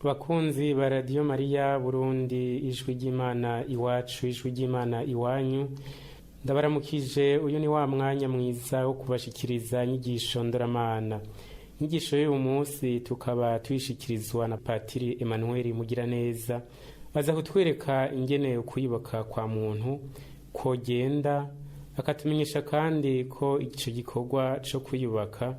Bakunzi ba Radiyo Mariya Burundi, Ijwi ry'Imana iwacu, ijwi ry'Imana iwanyu, ndabaramukije. Uyu ni wa mwanya mwiza wo kubashikiriza inyigisho ndoramana. Inyigisho y'uyu munsi tukaba tuyishikirizwa na Patiri Emmanuel Mugiraneza. Baza kutwereka ingene ukwibuka kwa muntu kogenda, akatumenyesha kandi ko ico gikorwa co kwiyubaka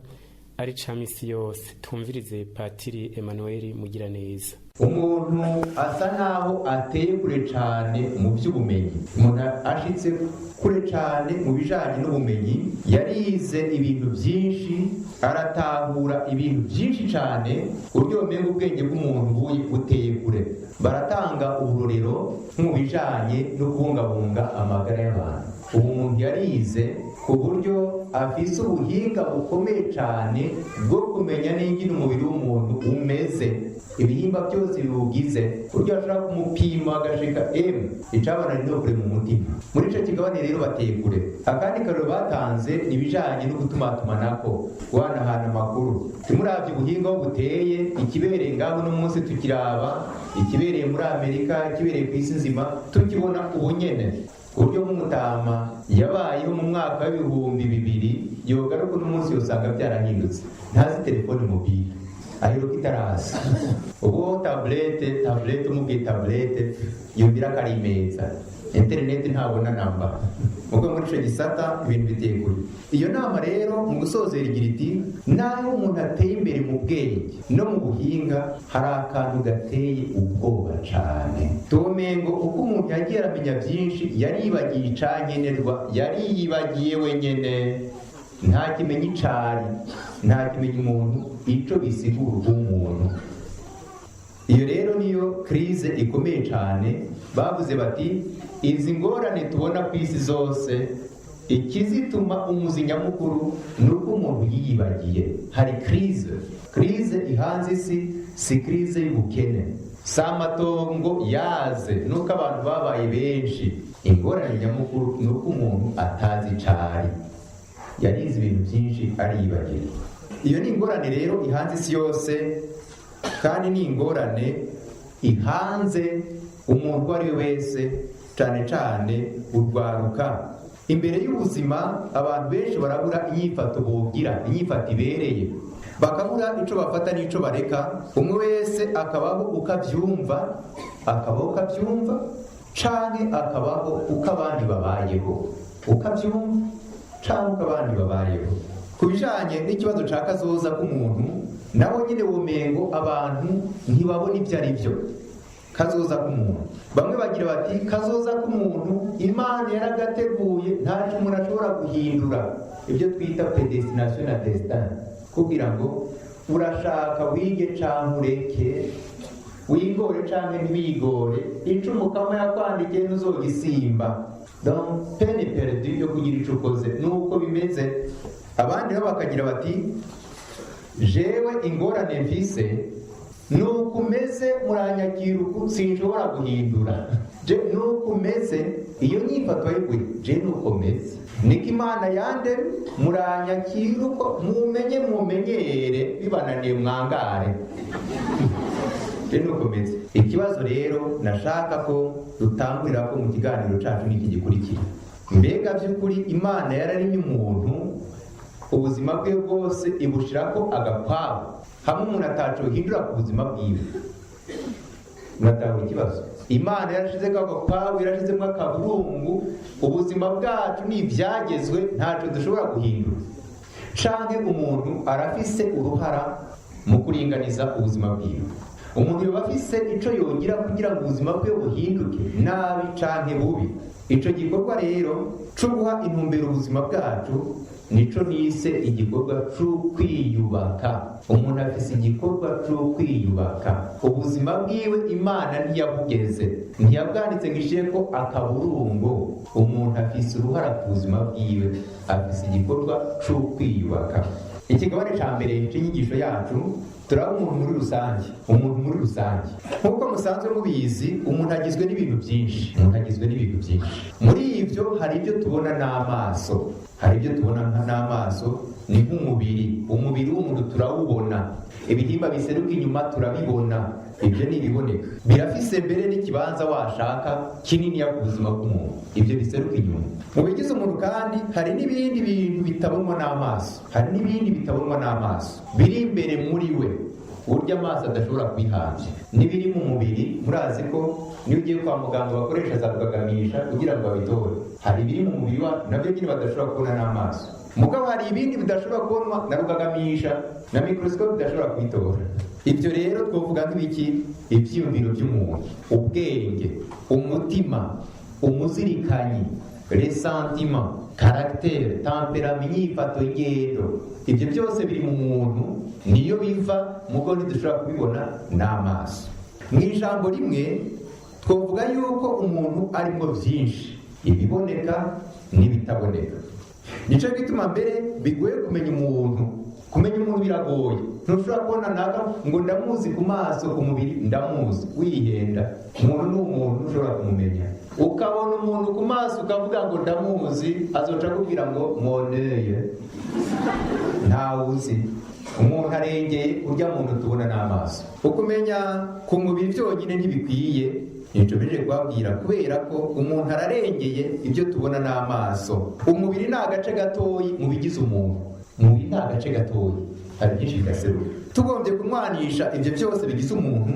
ari ca misi yose. Tumvirize Patiri Emmanuel Mugiraneza. Umuntu asa naho ateye kure cane mu by'ubumenyi. Umuntu ashitse kure cane mu bijanye n'ubumenyi, yarize ibintu byinshi, aratahura ibintu byinshi cane, uburyo bumenga ubwenge bw'umuntu buye buteye kure. Baratanga uburorero mu bijanye no kubungabunga amagara y'abantu. Ubu umuntu yarize ku buryo afise ubuhinga bukomeye cane bwo kumenya n'ingene umubiri w'umuntu umeze, ibihimba byose biwugize, uburyo bashobora kumupima agashika m icabana no kure mu mutima. Muri ico kigabane rero bateye kure. Akandi karero batanze ni ibijanye no gutumatumanako, guhanahana amakuru. Timuravye ubuhinga aho buteye, ikibereye ngaho uno munsi tukiraba, ikibereye muri Amerika, ikibereye ku isi nzima tukibona ubunyene. Uburyo nk'umutama yabayeho mu mwaka w'2000 yogaruka uno munsi, usanga byarahindutse. Ntazi telefone mobile, aheruka itaraza. Ubu tablette, tablette, umubwiye tablette yumvira ko ari imeza. Interineti ntabona namba. Ubwo muri ico gisata ibintu biteye kure. Iyo nama rero mu gusozera igira iti: naho umuntu ateye imbere mu bwenge no mu buhinga, hari akantu gateye ubwoba cane. Tumengo uko umuntu yagiye aramenya byinshi, yaribagiye icankenerwa, yariyibagiye wenyene. Nta kimenya icari, nta kimenya umuntu, ico bisigura umuntu. Iyo rero niyo crise ikomeye cyane. Bavuze bati: izi ngorane tubona ku isi zose, ikizituma umuzi nyamukuru ni uko umuntu yiyibagiye. Hari crise, crise ihanze isi. Si crise y'ubukene, si amatongo yaze, nuko abantu babaye benshi. Ingorane nyamukuru ni uko umuntu atazi icari. Yarize ibintu byinshi, ariyibagira. Iyo ni ingorane rero ihanze isi yose, kandi ni ingorane ihanze umuntu uwo ari we wese, cyane cyane urwaruka. Imbere y'ubuzima, abantu benshi barabura inyifato bogira, inyifato ibereye, bakabura ico bafata n'ico bareka. Umwe wese akabaho uko avyumva, akabaho uko avyumva canke akabaho uko abandi babayeho, uko avyumva canke uko abandi babayeho. Ku bijanye n'ikibazo ca kazoza k'umuntu, naho nyine womengo abantu ntibabona ibyo ari byo kazoza k'umuntu. Bamwe bagira bati: kazoza k'umuntu Imana yaragateguye, ntaco umuntu ashobora guhindura, ibyo twita prédestination na destin, kugira ngo urashaka wige canke ureke, wigore canke ntiwigore, ico Umukama yakwandikiye ntuzogisimba. Donc peine perdue yo kugira ico ukoze. Nuko bimeze. Abandi nabo bakagira bati: jewe ingorane mfise nuko umeze, muranyakira uku, sinshobora guhindura. Je nuko umeze, iyo nyifato yigwe, je nuko meze, niko Imana yande, muranyakira uko, mumenye mumenyere, bibananiye mwangare, je nuko meze. Ikibazo rero nashaka ko dutangurira ko mu kiganiro cacu n'iki gikurikira: mbega by'ukuri Imana yararemye umuntu, ubuzima bwe bwose ibushirako agakwabo, hamwe umuntu ataco hindura ku buzima bwiwe? Muratahura ikibazo? Imana yarashizeko agakwabo, yarashizemo akaburungu, ubuzima bwacu ni ibyagezwe, ntaco dushobora guhindura, canke umuntu arafise uruhara mu kuringaniza ubuzima bwiwe? Umuntu yoba afise ico yogira kugira ngo ubuzima bwe buhinduke nabi canke bubi? Ico gikorwa rero co guha intumbero ubuzima bwacu nico nise igikorwa co kwiyubaka. Umuntu afise igikorwa co kwiyubaka. Ubuzima bwiwe Imana ntiyabugeze, ntiyabwanditse ngo ishireko akaburungu. Umuntu afise uruhara ku buzima bwiwe, afise igikorwa co kwiyubaka. Ikigabane ca mbere c'inyigisho yacu, turaba umuntu muri rusange. Umuntu muri rusange, nk'uko musanzwe mubizi, umuntu agizwe n'ibintu byinshi. Umuntu agizwe n'ibintu byinshi. Muri ibyo hari ibyo tubona n'amaso, hari ibyo tubona n'amaso. Ni nk'umubiri. Umubiri w'umuntu turawubona, ibihimba biseruka inyuma turabibona, ibyo ni ibiboneka, birafise mbere n'ikibanza washaka kininiya ku buzima bw'umuntu, ibyo biseruka inyuma. Mu bigize umuntu kandi hari n'ibindi bintu bitabonwa n'amaso, hari n'ibindi bitabonwa n'amaso biri imbere muri we, uburyo amaso adashobora kwihangira n'ibiri mu mubiri. Murazi ko niyo ugiye kwa muganga bakoresha za rugagamisha kugira ngo babitore. Hari ibiri mu mubiri wacu nabyo nyine badashobora kubona n'amaso, mugabo hari ibindi bidashobora kubonwa na rugagamisha na microscope bidashobora kubitora. Ibyo rero twavuga nk'ibiki? Ibyiyumviro by'umuntu, ubwenge, umutima, umuzirikanyi, ressentiment, caractère, tempérament, inyifato, ingendo. Ibyo byose biri mu muntu, niyo biva, mugo ntidushobora kubibona n'amaso. Mu ijambo rimwe twavuga yuko umuntu arimo byinshi, ibiboneka n'ibitaboneka. Nicyo gituma mbere bigoye kumenya umuntu. Kumenya umuntu biragoye. Ntushobora kubona naka ngo ndamuzi ku maso, ku mubiri ndamuzi, wihenda. Umuntu ni umuntu, ushobora kumumenya. Ukabona umuntu ku maso ukavuga ngo ndamuzi, azoca akubwira ngo mwoneye, ntawe uzi. Umuntu arengeye urya muntu tubona n'amaso. Ukumenya ku mubiri byonyine ntibikwiye. Nicyo bije kubabwira, kubera ko umuntu ararengeye ibyo tubona n'amaso. Umubiri ni agace gatoyi mu bigize umuntu. Umubiri ni agace gatoyi, hari byinshi bidaseruka. Tugombye kumwanisha ibyo byose bigize umuntu,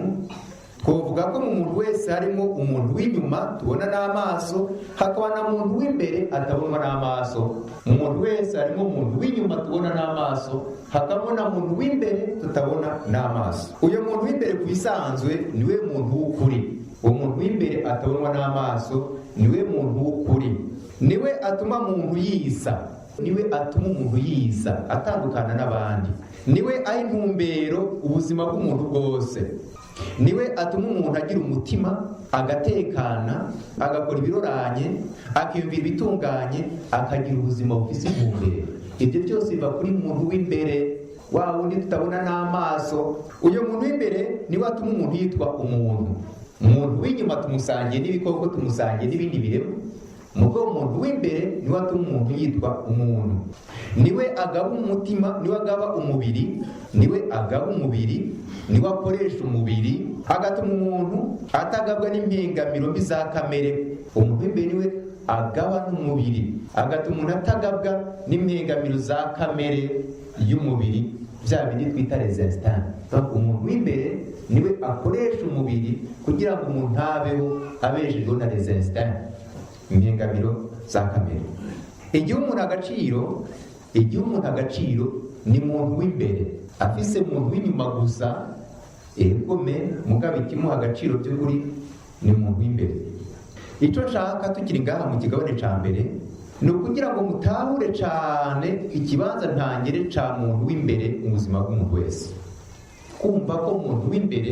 twavuga ko mu muntu wese harimo umuntu w'inyuma tubona n'amaso, hakaba na muntu w'imbere atabonwa n'amaso. Mu muntu wese harimo umuntu w'inyuma tubona n'amaso, hakabamo na muntu w'imbere tutabona n'amaso. Uyu muntu w'imbere ku bisanzwe niwe muntu w'ukuri. Uwo muntu w'imbere atabonwa n'amaso niwe muntu w'ukuri, niwe atuma muntu yisa, niwe atuma umuntu yisa atandukana n'abandi, niwe aha intumbero ubuzima bw'umuntu bwose, niwe atuma umuntu agira umutima agatekana, agakora ibiroranye, akiyumvira ibitunganye, akagira ubuzima bufise intumbero. Ibyo byose biva kuri muntu w'imbere, wa wundi tutabona n'amaso. Uyu muntu w'imbere niwe atuma umuntu yitwa umuntu. Umuntu w'inyuma tumusangiye n'ibikoko, tumusangiye n'ibindi biremwa. Mugo umuntu w'imbere niwe atuma umuntu yitwa umuntu. Niwe agaba umutima, niwe agaba umubiri, niwe agaba umubiri, niwe akoresha umubiri, agatuma umuntu atagabwa n'impengamiro mbi za kamere. Umuntu w'imbere niwe agaba n'umubiri, agatuma umuntu atagabwa n'impengamiro za kamere y'umubiri, bya bindi twita resistance. Umuntu w'imbere niwe akoresha umubiri kugira ngo umuntu abeho abeshejweho na resistance, impengamiro za kamere. Igihe umuntu agaciro, igihe umuntu agaciro ni muntu w'imbere. Afise muntu w'inyuma gusa, egome, mugabo ikimuha agaciro by'ukuri ni muntu w'imbere. Icyo nshaka tukiri ngaha mu kigabane cya mbere ni ukugira ngo mutahure cyane ikibanza ntangere cya muntu w'imbere mu buzima bw'umuntu wese. Kumva ko umuntu w'imbere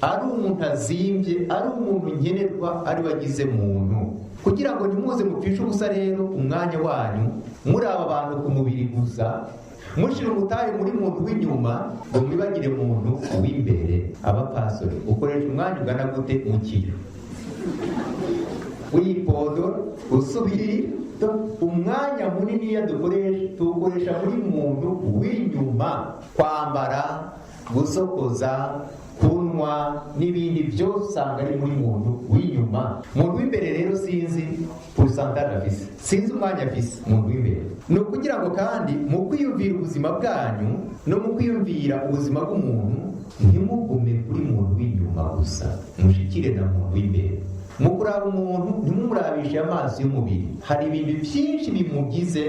ari umuntu azimbye, ari umuntu nkenerwa, ari we agize muntu, kugira ngo ntimuze mupfishe ubusa rero umwanya wanyu muri aba bantu ku mubiri gusa, mushyira umutahe muri muntu w'inyuma ngo mwibagire muntu w'imbere. Abapasori, ukoresha umwanya ungana gute mu kiyo wipodo usubirira? Umwanya munini iyo dukoresha tuwukoresha muri muntu w'inyuma: kwambara, gusokoza, kunywa n'ibindi byose usanga ari muri muntu w'inyuma. Muntu w'imbere rero sinzi pourcentage afise, sinzi umwanya afise muntu w'imbere. Ni ukugira ngo kandi mu kwiyumvira ubuzima bwanyu no mu kwiyumvira ubuzima bw'umuntu, ntimugume kuri muntu w'inyuma gusa, mushikire na muntu w'imbere. Mu kuraba umuntu ntimumurabishe amaso y'umubiri, hari ibintu byinshi bimugize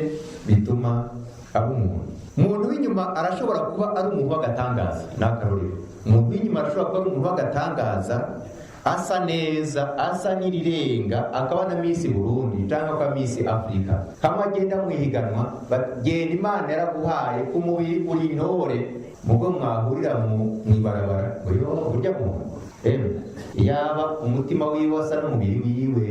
bituma aba umuntu. Umuntu w'inyuma arashobora kuba ari umuntu w'agatangaza. Ni akarorero, umuntu w'inyuma arashobora kuba ari umuntu w'agatangaza, asa neza, asa n'irirenga, akaba na Miss Burundi cyangwa akaba Miss Afurika. Hamwe agenda mu ihiganwa, genda Imana yaraguhaye ku mubiri, uri intore. Mugo mwahurira mu ibarabara ngo yo burya muntu emwe, yaba umutima wiwe asa n'umubiri wiwe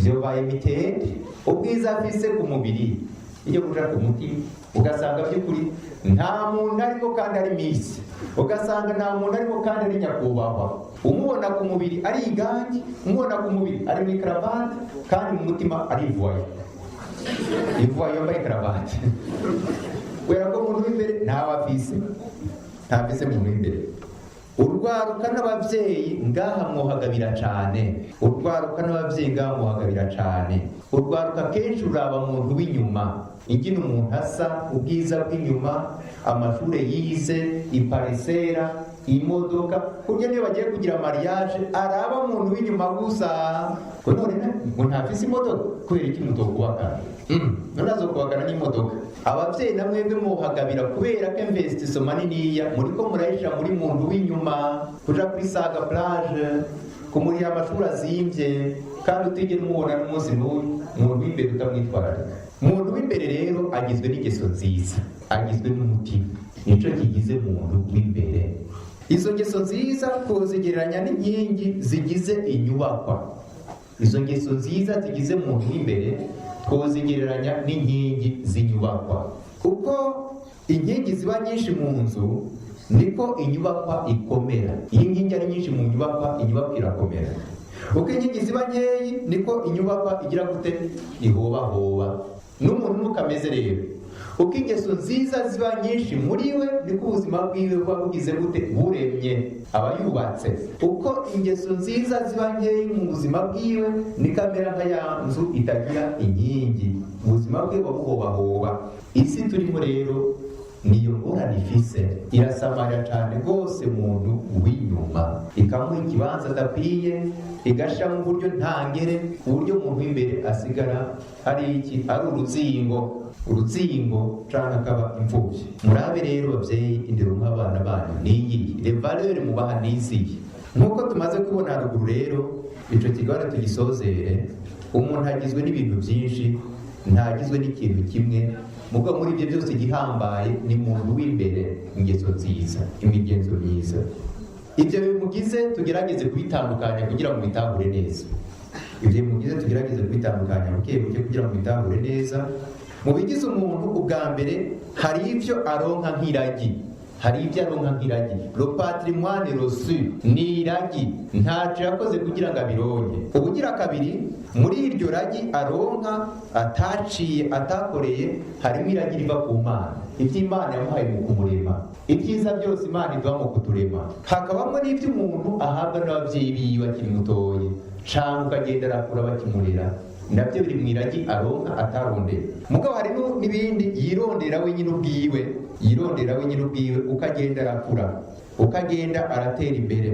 vyobaye mitende. Ubwiza afise ku mubiri iyo kuja ku mutima, ugasanga by'ukuri nta muntu ariko kandi ari Miss, ugasanga nta muntu ariko kandi ari nyakubahwa. Umubona ku mubiri ari igange, umubona ku mubiri ari mu ikaravate, kandi mu mutima ari voyou. Ivuga yambaye karavate kubera ko umuntu w'imbere ntawe afise, ntafise umuntu w'imbere. Urwaruka n'abavyeyi ngaha mwohagabira cane, urwaruka n'abavyeyi ngaha mwohagabira cane. Urwaruka kenshi uraba muntu w'inyuma, ingene umuntu asa, ubwiza bw'inyuma, amashure yize, iparisera, imodoka, kurya niyo bagiye kugira mariage araba umuntu w'inyuma gusa. Ngo none ngo ntafise imodoka, kubera iki mutokubakana? None azokubakana n'imodoka? Abavyeyi na mwebwe muhagabira, kubera ko investissement maniniya muriko murayishira muri muntu w'inyuma, kuja kuri Saga Plage, kumurira amashuri azimvye, kandi utigera umubona n'umunsi n'uyu. Umuntu w'imbere utamwitwararika. Umuntu w'imbere rero agizwe n'ingeso nziza, agizwe n'umutima, nico kigize umuntu w'imbere. Izo ngeso nziza kuzigereranya n'inkingi zigize inyubakwa. Izo ngeso nziza zigize umuntu w'imbere twozigereranya n'inkingi z'inyubakwa. Kuko inkingi ziba nyinshi mu nzu, niko inyubakwa ikomera. Iyo inkingi ari nyinshi mu nyubakwa, inyubakwa irakomera. Uko inkingi ziba nkeyi, niko inyubakwa igira gute? Ihobahoba. N'umuntu nuko ameze rero, uko ingeso nziza ziba nyinshi muri we, niko ubuzima bwiwe buba bugize gute? Buremye, aba yubatse. Uko ingeso nziza ziba nkeyi mu buzima bwiwe, niko amera nka ya nzu itagira inkingi, ubuzima bwe buba buhobahoba. Isi turimo rero niyo ngorane ifise, irasamara cyane rwose muntu w'inyuma, ikamuha ikibanza adakwiye, igashiramo uburyo ntangere, uburyo umuntu w'imbere asigara ari iki? Ari uruzingo, uruzingo canke akaba imfuvyi. Murabe rero bavyeyi, indero nk'abana banyu niyihe? Les valeurs mubaha nizihe? Nk'uko tumaze kubona haruguru rero, ico kigabane tugisozere. Umuntu agizwe n'ibintu byinshi, ntagizwe n'ikintu kimwe. Mugabo muri ibyo byose igihambaye ni muntu w'imbere, ingeso nziza, imigenzo myiza. Ibyo bimugize tugerageze kubitandukanya kugira ngo bitahure neza. Ibyo bimugize tugerageze kubitandukanya buke buke kugira ngo bitahure neza. Mu bigize umuntu, ubwa mbere hari ibyo aronka nk'iragi. Hari ibyo aronka nk'iragi, le patrimoine reçu, ni iragi, ntaco yakoze kugira ngo abironke. Ubugira kabiri, muri iryo ragi aronka ataciye, atakoreye, harimo iragi riva ku Mana, ibyo Imana yamuhaye mu kumurema, ibyiza byose Imana iduha mu kuturema. Hakabamo n'ibyo umuntu ahabwa n'ababyeyi biwe akiri mutoyi, canke ukagenda arakura bakimurera, nabyo biri mu iragi aronka atarondera. Mugabo hari n'ibindi yirondera wenyine ubwiwe, yirondera wenyine ubwiwe, ukagenda arakura, ukagenda aratera imbere.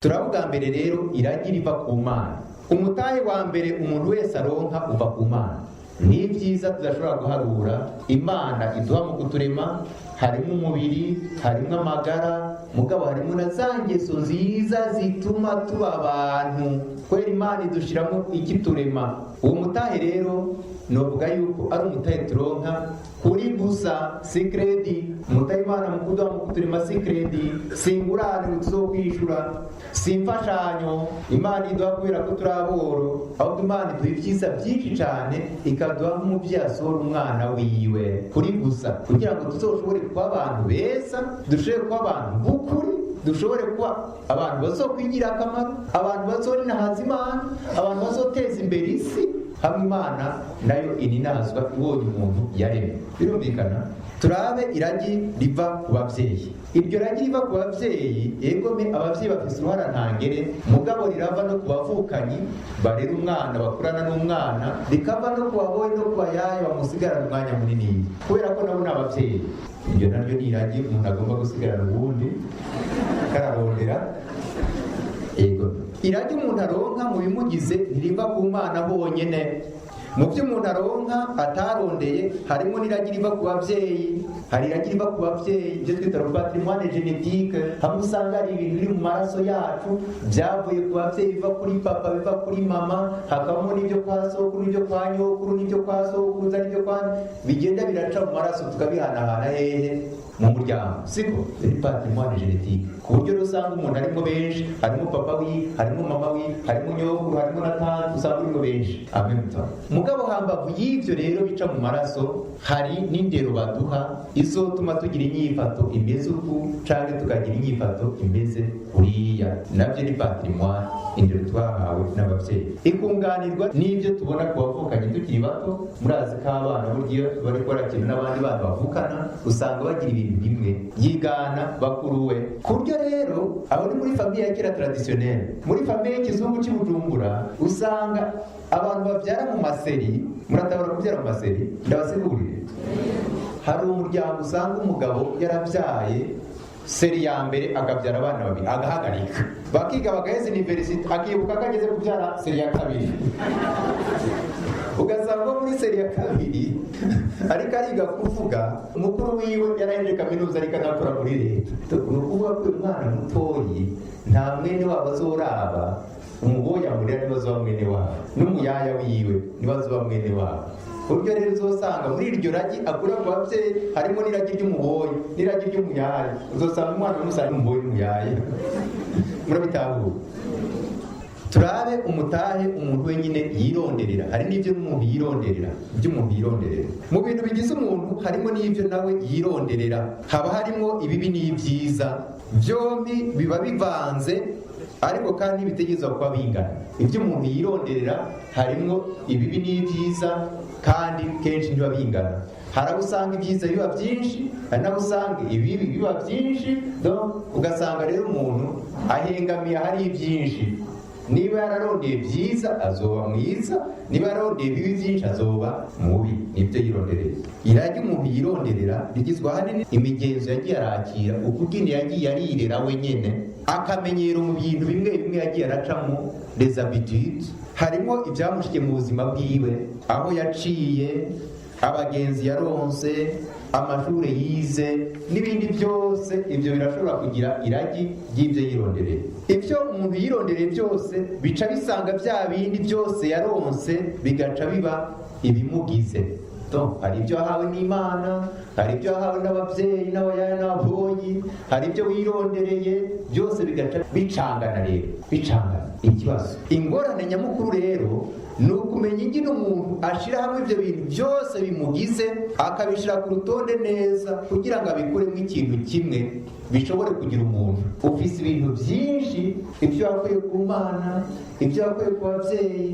Turavuga mbere rero iragi riva ku Mana. Umutahe wa mbere umuntu wese aronka uva ku Mana. Ni ibyiza tudashobora guharura Imana iduha mu kuturema, harimo umubiri, harimo amagara, mugabo harimo na za ngeso nziza zituma tuba abantu, kubera Imana idushiramo ikiturema. Uwo mutahe rero novuga yuko ari umutahe turonka kuri gusa, si crédit. Umutahe Imana mu kuduha, mu kuturema, si crédit, si ingurane tuzokwishura, si imfashanyo Imana iduha kubera ko turi aboro, ahubwo Imana iduha ibyiza byinshi cyane, ikaduha nk'umubyeyi asohora umwana wiwe kuri gusa, kugira ngo tuzoshobore kuba abantu beza, dushobore kuba abantu b'ukuri, dushobore kuba abantu bazokwigira akamaro, abantu bazorinahaza Imana, abantu bazoteza imbere isi, hamwe Imana nayo ininazwa ibonye umuntu yaremye. Birumvikana. Turabe iragi riva ku babyeyi. Iryo ragi riva ku babyeyi, egome ababyeyi bafise uruhara ntangere, mugabo rirava no ku bavukanyi barera umwana, bakurana n'umwana, rikava no ku baboyi no ku bayaya bamusigarana umwanya munini, kubera ko nabo ni ababyeyi. Iryo naryo ni iragi umuntu agomba gusigarana ubundi kararondera. Ego, iragi umuntu aronka mu bimugize ntiriva ku Mana honyene. Mu byo umuntu aronka atarondeye harimo n'iragi riva ku babyeyi. Hari iragi riva ku babyeyi, ibyo twita patrimoine génétique, hamwe usanga hari ibintu biri mu maraso yacu byavuye ku babyeyi, biva kuri papa, biva kuri mama, hakabamo n'ibyo kwa sokuru, n'ibyo kwa nyokuru, n'ibyo kwa sokuruza, n'ibyo kwa bigenda biraca mu maraso, tukabihanahana hehe? Mu muryango, siko? Ni patrimoine génétique, ku buryo rero usanga umuntu arimo benshi, harimo papa wiwe, harimo mama wiwe, harimo nyokuru, harimo na tante, usanga urimo benshi amemta. Mugabo hambavu y'ivyo rero bica mu maraso, hari n'indero baduha izotuma tugira inyifato imeze uku canke tukagira inyifato imeze kuriya. Navyo ni patrimoine, indero twahawe n'abavyeyi, ikunganirwa n'ibyo tubona ku bavukanye tukiri bato. Murazi ko abana burya bariko barakina n'abandi bana bavukana, usanga bagira ibintu bimwe, yigana bakuru we. Ku buryo rero aho ni muri famille ya kera traditionnelle. Muri famille y'ikizungu cy'i Bujumbura, usanga abantu babyara mu ma séries. Muratabara kubyara mu ma séries? Ndabasigurire. Hari umuryango usanga umugabo yarabyaye série ya mbere, akabyara abana babiri, agahagarika, bakiga, bagaheza université, akibuka ko ageze kubyara série ya kabiri. Ugasanga muri série ya kabiri ariko ariga kuvuga, mukuru wiwe yarahejeje kaminuza, ariko anakora muri leta. Ni ukuvuga ko uyu mwana mutoyi nta mwene wabo azoraba. Umuboya murera niba azoba mwene wabo, n'umuyaya wiwe niba azoba mwene wabo. Ku buryo rero uzosanga muri iryo ragi akura ku babyeyi harimo n'iragi ry'umuboyi n'iragi ry'umuyaya. Uzosanga umwana umusanga n'umuboyi n'umuyaya. Murabitahura? Turabe umutahe umuntu wenyine yironderera. Hari n'ibyo n'umuntu yironderera, ibyo umuntu yironderera. Mu bintu bigize umuntu harimo n'ibyo nawe yironderera. Haba harimo ibibi n'ibyiza, byombi biba bivanze, ariko kandi ntibitegerezwa kuba bingana. Ibyo umuntu yironderera harimo ibibi n'ibyiza, kandi kenshi ntibiba bingana. Hari aho usanga ibyiza biba byinshi, hari n'aho usanga ibibi biba byinshi. Ugasanga rero umuntu ahengamiye ahari ibyinshi. Niba yararondeye byiza, azoba mwiza; niba yararondeye bibi byinshi, azoba mubi. Nibyo yirondereye. Iragi umuntu yironderera rigizwe ahanini imigenzo yagiye arakira, ukugene yagiye arirera wenyene, akamenyero mu bintu bimwe bimwe yagiye aracamo, les habitudes. Harimo ibyamushikiye mu buzima bwiwe, aho yaciye, abagenzi yaronse, amashuri yize n'ibindi byose. Ibyo birashobora kugira iragi ry'ibyo yirondereye. Ibyo umuntu yirondereye byose bica bisanga bya bindi byose yaronse, bigaca biba ibimugize. Hari ibyo wahawe n'Imana, hari ibyo wahawe n'ababyeyi n'abayaya n'ababoyi, hari ibyo wirondereye, byose bigaca bicangana. Rero bicangana ikibazo. Ingorane nyamukuru rero ni ukumenya ingene umuntu ashyira hamwe ibyo bintu byose bimugize, akabishyira ku rutonde neza, kugira ngo abikuremo ikintu kimwe bishobore kugira umuntu. Ufise ibintu byinshi: ibyo wakuye ku Mana, ibyo wakuye ku babyeyi,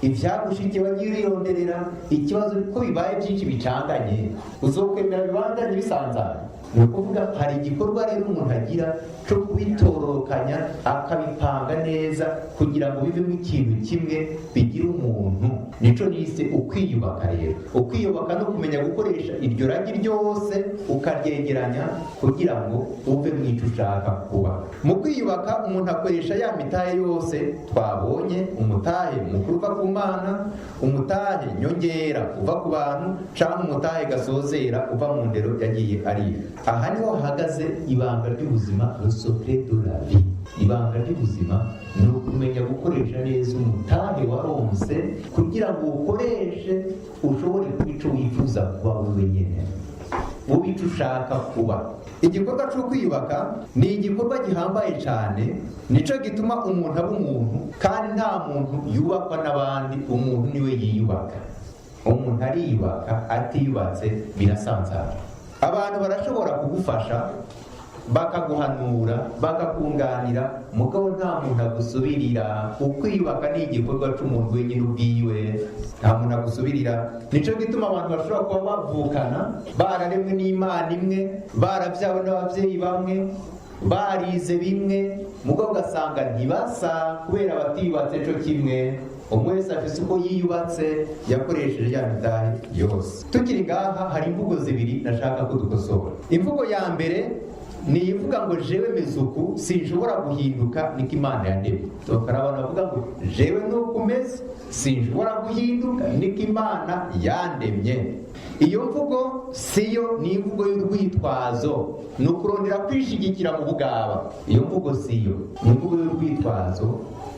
ibyagushikiye, wagiye urironderera. Ikibazo ko bibaye byinshi bicanganye, uzokwemera bibandanye bisanzanye? Ni ukuvuga hari igikorwa rero umuntu agira cyo kubitororokanya, akabipanga neza kugira ngo bivemo ikintu kimwe bigira umuntu. Nico nise ukwiyubaka. Rero ukwiyubaka no kumenya gukoresha iryo ragi ryose, ukaryegeranya kugira ngo uve mu ico ushaka kuba. Mu kwiyubaka, umuntu akoresha ya mitahe yose twabonye: umutahe mukuru uva ku Mana, umutahe nyongera uva ku bantu, canke umutahe gasozera uva mu ndero yagiye ariga. Aha niho hahagaze ibanga ry'ubuzima, le secret de la vie. Ibanga ry'ubuzima ni ukumenya gukoresha neza umutahe waronse, kugira ngo uwukoreshe ushobore kuba ico wifuza kuba wewe nyene, ube ico ushaka kuba. Igikorwa cyo kwiyubaka ni igikorwa gihambaye cyane. Nico gituma umuntu aba umuntu, kandi nta muntu yubakwa n'abandi, umuntu niwe yiyubaka. Umuntu ariyubaka, atiyubatse birasanzara. Abantu barashobora kugufasha, bakaguhanura, bakakunganira, mugabo nta muntu agusubirira. Ukwiyubaka ni igikorwa cy'umuntu wenyine ubwiwe, nta muntu agusubirira. Nico gituma abantu bashobora kuba bavukana, bararemwe n'Imana imwe, barabyawe n'ababyeyi bamwe, barize bimwe, mugabo ugasanga ntibasa kubera batiyubatse co kimwe. Umwe wese afise uko yiyubatse, yakoresheje ya mitahe yose. Tukiri ngaha, hari imvugo zibiri nashaka ko dukosora. Imvugo ya mbere Niyivuga ngo jewe meze uku, sinshobora guhinduka, niko Imana yandemye. Hari abantu bavuga ngo jewe nuko umeze, sinshobora guhinduka, niko Imana yandemye. Iyo mvugo siyo, ni imvugo y'urwitwazo, ni ukurondera kwishigikira mu bugaba. Iyo mvugo siyo, ni imvugo y'urwitwazo,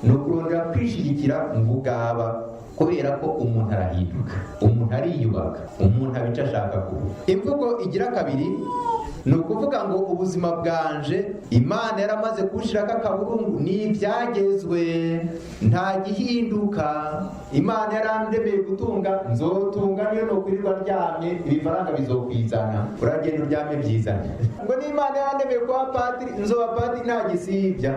ni ukurondera kwishigikira mu bugaba, kubera ko umuntu arahinduka, umuntu ariyubaka, umuntu aba icyo ashaka kuba. Imvugo igira kabiri ni ukuvuga ngo ubuzima bwanje Imana yaramaze kuwushyirako akaburungu, ni ibyagezwe, nta gihinduka. Imana yarandemeye gutunga, nzotunga, niyo nokwirirwa ndyamye ibifaranga bizokwizana. Uragenda uryame byizana. Ngo n'Imana yarandemeye kuba padiri, nzoba padiri, nta gisibya.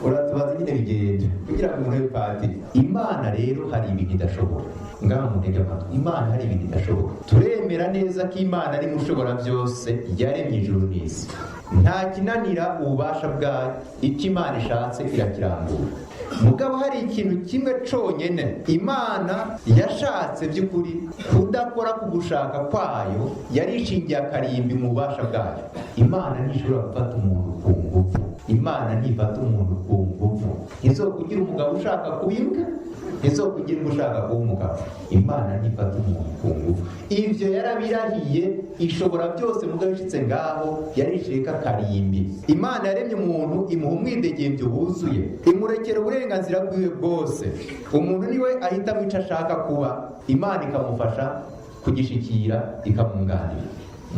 Uratubaza nyine bigenda kugira ngo umuntu abe padiri. Imana rero hari ibintu idashobora. Ngaha muntege amatwi, Imana hari ibintu idashobora. Turemera neza ko Imana ari mushobora byose, yaremye ijuru n'isi, nta kinanira ububasha bwayo. Icyo Imana ishatse irakirangura. Mugabo hari ikintu kimwe conyene Imana yashatse by'ukuri kudakora ku gushaka kwayo, yarishingiye akarimbi mu bubasha bwayo. Imana ntishobora gufata umuntu ku ngufu. Imana ntifata umuntu ku ngufu. Ntizokugira umugabo ushaka kuba imbwa, ntizokugira imbwa ushaka kuba umugabo. Imana ntifata umuntu ku ngufu, ibyo yarabirahiye. Ishobora byose, mugabo ishitse ngaho yarishireka akarimbi. Imana yaremye umuntu, imuha umwidegembyo wuzuye, imurekera uburenganzira bwiwe bwose. Umuntu niwe ahitamo icyo ashaka kuba, Imana ikamufasha kugishikira, ikamwunganira,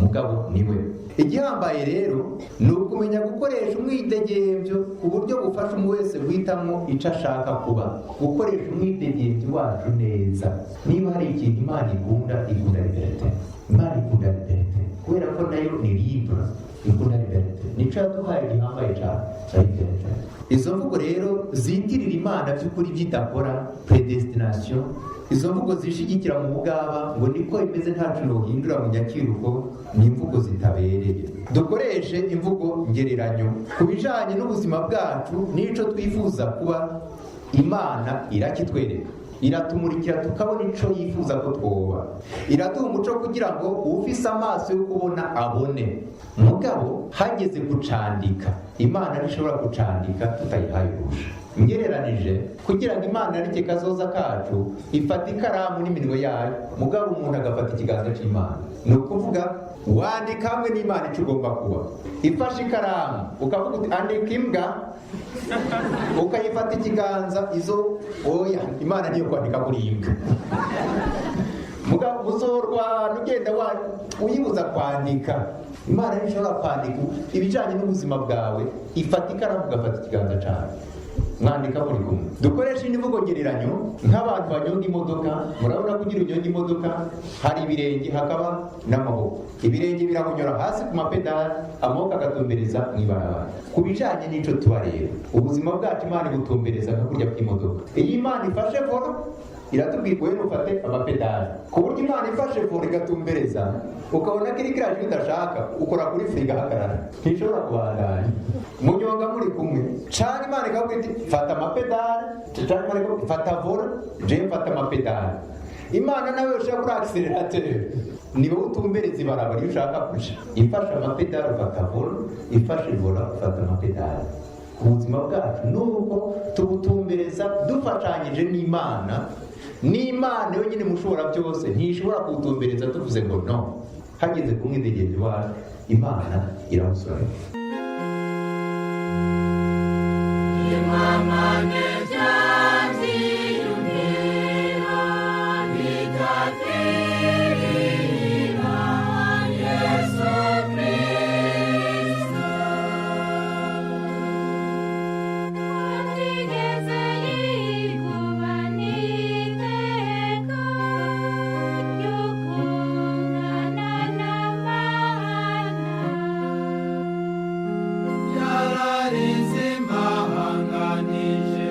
mugabo niwe. Igihambaye rero ni ukumenya gukoresha umwidegembyo ku buryo bufasha umuntu wese guhitamo icyo ashaka kuba, gukoresha umwidegembyo wacu neza. Niba hari ikintu Imana ikunda, ikunda liberté. Imana ikunda liberté kubera ko nayo ni libre, ikunda liberté. Nico yaduhaye gihambaye cyane, liberté. Izo mvugo rero zitirira Imana by'ukuri byidakora, prédestination, izo mvugo zishigikira mu bugaba ngo niko imeze, ntacu nohindura mu nyakiruko, ni imvugo zitabereye. Dukoreshe imvugo ngereranyo ku bijanye n'ubuzima bwacu n'ico twifuza kuba. Imana irakitwereka, iratumurikira tukabona ico yifuza ko twoba, iraduha umuco kugira ngo uwufise amaso yo kubona abone. Mugabo hageze gucandika, Imana ntishobora gucandika tutayihaye uruhusha. Ngereranije, kugira ngo Imana yareke kazoza kacu, ifata ikaramu n'iminwe yayo, mugabo umuntu agafata ikiganza c'Imana. Ni ukuvuga wandika hamwe n'Imana icyo ugomba kuba. Ifashe ikaramu ukavuga uti andika imbwa, ukayifata ikiganza, izo oya, Imana niyo kwandika kuri imbwa. Mugabo uzorwana ugenda uyibuza kwandika. Imana ntishobora kwandika ibijyanye n'ubuzima bwawe. Ifata ikaramu, ugafata ikiganza cyawe, mwandika muri kumwe. Dukoresha indi mvugo ngereranyo nk'abantu banyonga imodoka. Murabona ko ugira unyonga imodoka, hari ibirenge hakaba n'amaboko. Ibirenge biramunyura hasi ku mapedali, amaboko agatumbereza mu ibarabara. Ku bijyanye n'ico tuba rero, ubuzima bwacu Imana ibutumbereza nka kurya kw'imodoka. Iyo Imana ifashe volant, iratubwira wowe nufate amapedali, ku buryo Imana ifashe volant igatumbereza, ukabona ko iri kiraje udashaka, ukora kuri frein igahagarara, ntishobora kubandanya. Munyonga muri kumwe. Canke Imana ikabwira iti fata amapedali, canke Imana ikabwira fata volant, je mfata amapedali. Imana nawe ushaka kuri accélérateur, ni wowe utumbereza ibarabara iyo ushaka kuja. Ifashe amapedali ufata volant, ifashe volant ufata amapedali. Ku buzima bwacu nuko tubutumbereza dufatanyije n'Imana. N'Imana yonyine mushobora byose ntishobora kuwutumbereza tuvuze ngo no. Hageze ku mwidegembyo wacu, Imana irawusorera. Atigeze yikuba n'iteka ryo kungana n'Imana. Yararize impahanganije.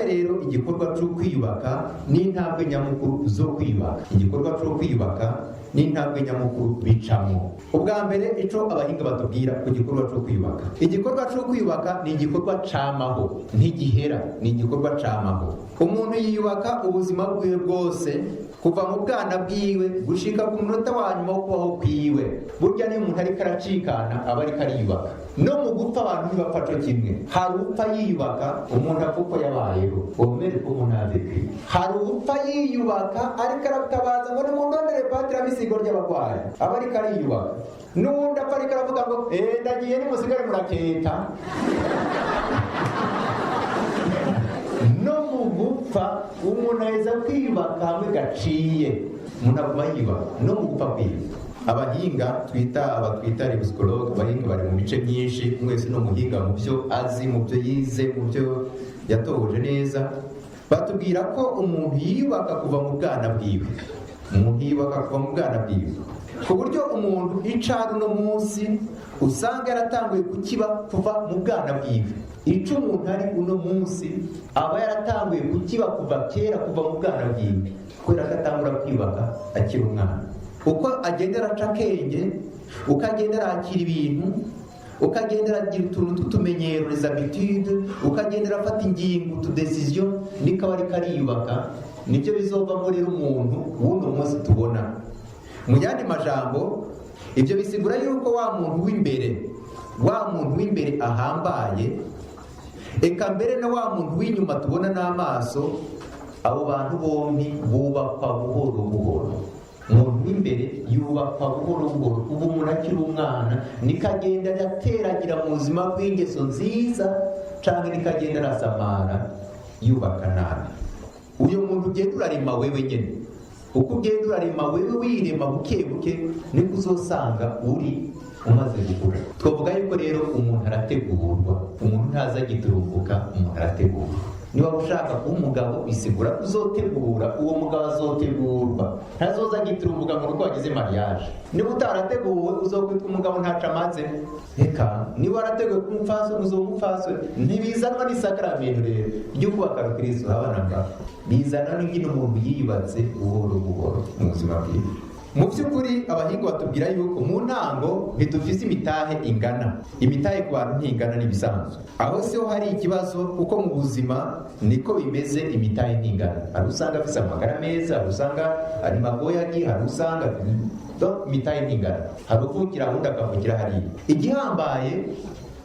Turabe rero igikorwa cyo kwiyubaka n'intambwe nyamukuru zo kwiyubaka. Igikorwa cyo kwiyubaka n'intambwe nyamukuru bicamo. Ubwa mbere, ico abahinga batubwira ku gikorwa cyo kwiyubaka: igikorwa cyo kwiyubaka ni igikorwa camaho, ntigihera, ni igikorwa camaho. Umuntu yiyubaka ubuzima bwiwe bwose, kuva mu bwana bwiwe gushika ku munota wa nyuma wo kubaho kwiwe. Burya niyo umuntu ariko aracikana, aba ariko ariyubaka. No mu gupfa, abantu ntibapfa co kimwe. Hari upfa yiyubaka, umuntu apfa uko yabayeho, womere ko umuntu avekwi. Hari upfa yiyubaka ariko aratabaza ngo nimundondere patiri amisigo ry'abarwayi, aba ariko ariyubaka. N'uwundi apfa ariko aravuga ngo eh, ndagiye, nimusigare muraketa. No mu gupfa umuntu aheza kwiyubaka hamwe gaciye, umuntu aguma yiyubaka no mu gupfa kwiwe. Abahinga twita, aba twita psychologue, abahinga bari mu mice myinshi, mwese ni umuhinga mu byo azi, mu byo yize, mu byo yatohoje neza. Batubwira ko umuntu yiyubaka kuva mu bwana bwiwe. Umuntu yiyubaka kuva mu bwana bwiwe, ku buryo umuntu icara uno munsi usanga yaratanguye kukiba kuva mu bwana bwiwe. Ico umuntu ari uno munsi aba yaratanguye kukiba kuva kera, kuva mu bwana bwiwe, kubera ko atangura kwiyubaka akiri umwana. Uko agenda araca akenge, uko agenda arakira ibintu, uko agenda aragira utuntu tw'utumenyero, les habitudes, uko agenda arafata ingingo, utudécisions, niko aba ariko ariyubaka. Nibyo bizovamo rero umuntu w'uno munsi tubona. Mu yandi majambo, ibyo bisigura yuko wa muntu w'imbere, wa muntu w'imbere ahambaye, eka mbere na wa muntu w'inyuma tubona n'amaso, abo bantu bombi bubakwa buhoro buhoro. Umuntu w'imbere yubakwa buhoro buhoro. Ubu umuntu akiri umwana niko agenda ateragira mu buzima bw'ingeso nziza, cyangwa niko agenda arasamara yubaka nabi. Uyu muntu ugenda urarema wewe nyine, uko ugenda urarema wewe, wirema buke buke, niko uzosanga uri umaze gukura. Twavuga yuko rero umuntu arategurwa, umuntu ntaza agiturumbuka, umuntu arategurwa. Niba ushaka kuba umugabo, bisigura ko uzotegura. Uwo mugabo azotegurwa, ntazoza agiturumbuka ngo uko wagize mariage. Niba utarateguwe, uzokwitwa umugabo ntaco amaze. Reka, niba warateguwe kuba umupfasoni, uzoba umupfasoni. Ntibizanwa n'isakaramento rero ryo kubaka rukristo, habana mba bizana n'ingene umuntu yiyubatse buhoro buhoro mu buzima bwiwe. Mu by'ukuri, abahinga batubwira yuko mu ntango ntidufise imitahe ingana. Imitahe ku bantu ntingana n'ibisanzwe. Aho siho hari ikibazo, kuko mu buzima niko bimeze, imitahe ntingana. Hari usanga afise amagara meza, hari usanga ari magoyagi, hari usanga, donc imitahe ntingana. Hari uvukira ahandi, akavukira hariya. Igihambaye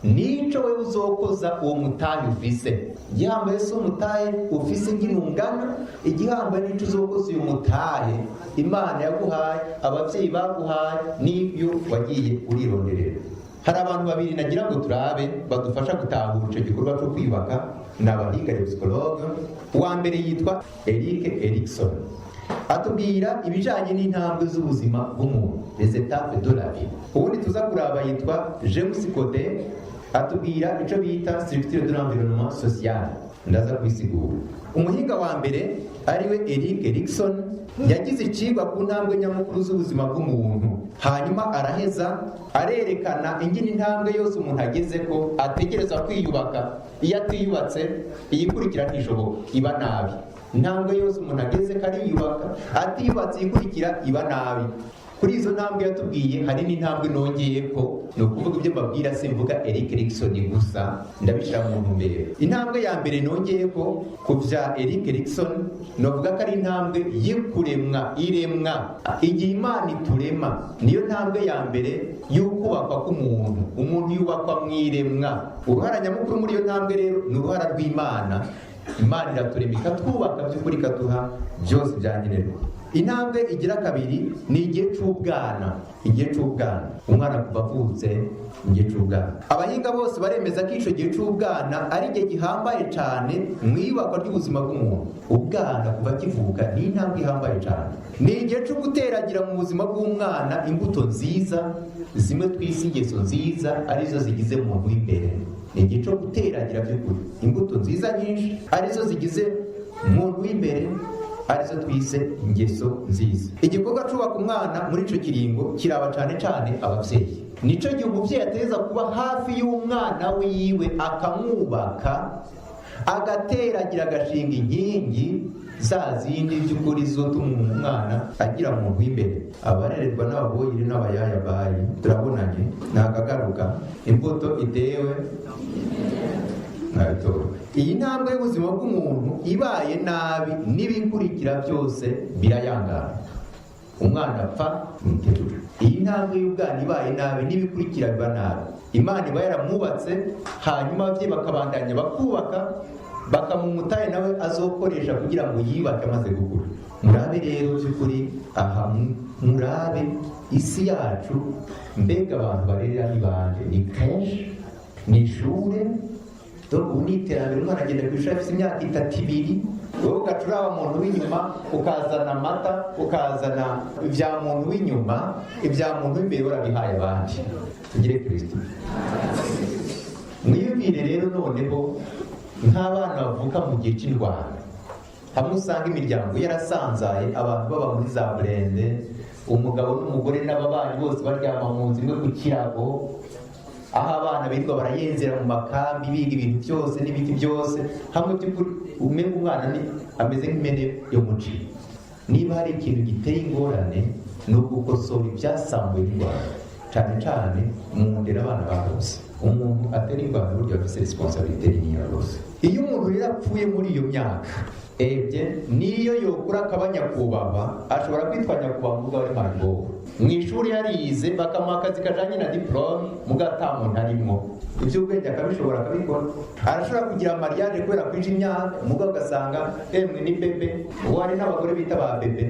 nico wewe uzokoza uwo mutahe ufise. Igihambaye si umutahe ufise ingene ungana, igihambaye nico uzokoza uyu mutahe Imana yaguhaye, abavyeyi baguhaye, n'ibyo wagiye urironderera. Hari abantu babiri nagira ngo turabe badufasha gutahura ico gikorwa co kwiyubaka, ni abahinga, psychologue. Uwa mbere yitwa Eric Erikson, atubwira ibijanye n'intambwe z'ubuzima bw'umuntu, les étapes de la vie. Ubundi tuza kuraba yitwa James Code, atubwira ico bita structure de l'environnement social, ndaza kubisigura. Umuhinga wa mbere ariwe Eric Erikson yagize icigwa ku ntambwe nyamukuru z'ubuzima bw'umuntu, hanyuma araheza arerekana ingene intambwe yose umuntu ageze ko ategereza kwiyubaka. Iyo atiyubatse, iyikurikira ntishoboka, iba nabi. Intambwe yose umuntu ageze ko ariyubaka, atiyubatse, iyikurikira iba nabi. Kuri izo ntambwe yatubwiye, hari n'intambwe nongeye ko, ni ukuvuga ibyo mbabwira simvuga Eric Erikson gusa, ndabishyira mu ntumbero. Intambwe ya mbere nongeye ko ku bya Eric Erikson, novuga ko ari intambwe y'kuremwa, iremwa. Igihe Imana iturema, niyo ntambwe ya mbere y'ukubakwa k'umuntu. Umuntu yubakwa mu iremwa. Uruhara nyamukuru muri iyo ntambwe rero ni uruhara rw'Imana. Imana iraturema, ikatwubaka by'ukuri, ikaduha byose byankenerwa. Intambwe igira kabiri ni igihe c'ubwana. Igihe c'ubwana, umwana kuva avutse, igihe c'ubwana. Abahinga bose baremeza ko ico gihe c'ubwana ari igihe gihambaye cane mu iyubakwa ry'ubuzima bw'umuntu. Ubwana kuva akivuka ni intambwe ihambaye cane. Ni igihe co guteragira mu buzima bw'umwana imbuto nziza, zimwe twise ingeso nziza, arizo zigize umuntu w'imbere. Ni igihe co guteragira by'ukuri imbuto nziza nyinshi, arizo zigize umuntu w'imbere, arizo twise ingeso nziza. Igikorwa cubaka umwana muri ico kiringo kiraba cane cane abavyeyi. Nico gihe umuvyeyi ateza kuba hafi y'umwana wiwe, akamwubaka, Agateragira, agashinga inkingi za zindi by'ukuri zotuma umwana agira umuntu w'imbere. Abarererwa n'ababoyire n'abayaya bayi turabonanye, ntakagaruka imbuto itewe ntabitora. Iyi ntambwe y'ubuzima bw'umuntu ibaye nabi, n'ibikurikira byose birayangana. Umwana apfa mwiterura. Iyi ntambwe y'ubwana ibaye nabi, n'ibikurikira biba nabi. Imana iba yaramwubatse, hanyuma ababyeyi bakabandanya bakubaka, bakamumutaye nawe azokoresha kugira ngo yiyubake amaze gukura. Murabe rero by'ukuri aha, murabe isi yacu. Mbega abantu barerera ni bande? Ni kenshi ni ishure. Donc ubu ni iterambere, umwana agenda ku ishuri afite imyaka 3, 2. Wowe ugaca uraba muntu w'inyuma, ukazana amata, ukazana ibya muntu w'inyuma, ibya muntu w'imbere warabihaye abandi. Tugire Kirisito. Mwiyumvire rero noneho nk'abana bavuka mu gihe cy'indwara, hamwe usanga imiryango yarasanzaye, abantu baba muri za blindés, umugabo n'umugore n'ababanyi bose baryama mu nzu imwe ku kirago, aho abana birirwa barayenzera mu makambi, biga ibintu byose n'ibiti byose hamwe. By'ukuri umenga umwana ni ameze nk'imene yo mu ci. Niba hari ikintu giteye ingorane, ni ugukosora ibyasambuwe n'indwara, cyane cyane mu ndera abana barose. Umuntu atera indwara burya afite responsabilité niniya rwose. Iyo umuntu rero apfuye muri iyo myaka ebye, niyo yokura akaba nyakubahwa, ashobora kwitwa nyakubahwa mugabo ari mayibobo. Mu ishuri yarize, bakamuha akazi kajanye na diplôme, mugabo ata muntu arimwo. Iby'ubwenge akabishobora, akabikora. Arashobora kugira mariage kubera kwinja imyaka, mugabo ugasanga emwe ni bébé. Uwo hari n'abagore bita ba bébé.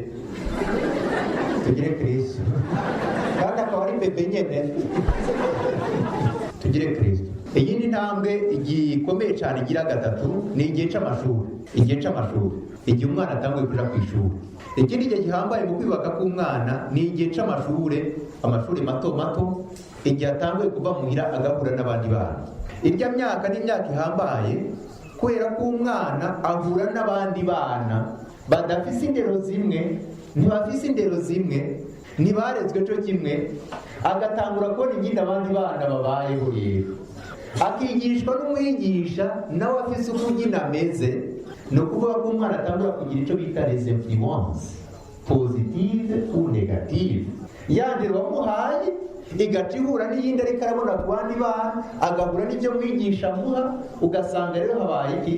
Tugire Kristo. Kandi akaba ari bébé nyene. Tugire Kristo. Iyindi ntambwe gikomeye cyane igira gatatu ni igihe c'amashuri. Igihe c'amashuri, igihe umwana atanguye kuja ku ishuri. Ikindi gihe gihambaye mu kwibaka k'umwana ni igihe c'amashure, amashuri mato mato, igihe atanguye kuva muhira agahura n'abandi bana. Irya myaka ni imyaka ihambaye kubera ko umwana ahura n'abandi bana badafise indero zimwe, ntibafise indero zimwe, ntibarezwe cyo kimwe. Agatangura kubona ingene abandi bana babayeho. Rero akigishwa n'umwigisha nawe afise uko nyine ameze. Ni ukuvuga ko umwana atangura kugira icyo bita les influences positives ou négatives. Ya ndero wamuhaye igaca ihura n'iyindi ariko arabona ku bandi bana, agahura n'ibyo mwigisha amuha. Ugasanga rero habaye iki?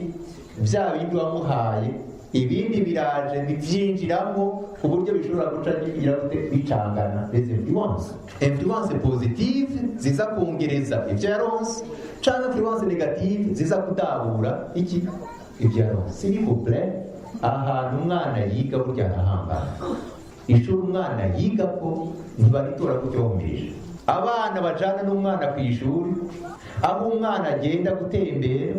Bya bindi wamuhaye, ibindi biraje bibyinjiramo ku buryo bishobora guca bigira gute? Bicangana. Les influences, influence positive ziza kongereza ibyo yaronse, cyangwa influence négative ziza kudabura iki? Ibyo yaronse. S'il vous plaît, ahantu umwana yiga burya arahambaye. Ishuri umwana yiga ko ntibaritora gutyo bahumirije. Abana bajana n'umwana ku ishuri, aho umwana agenda gutembera,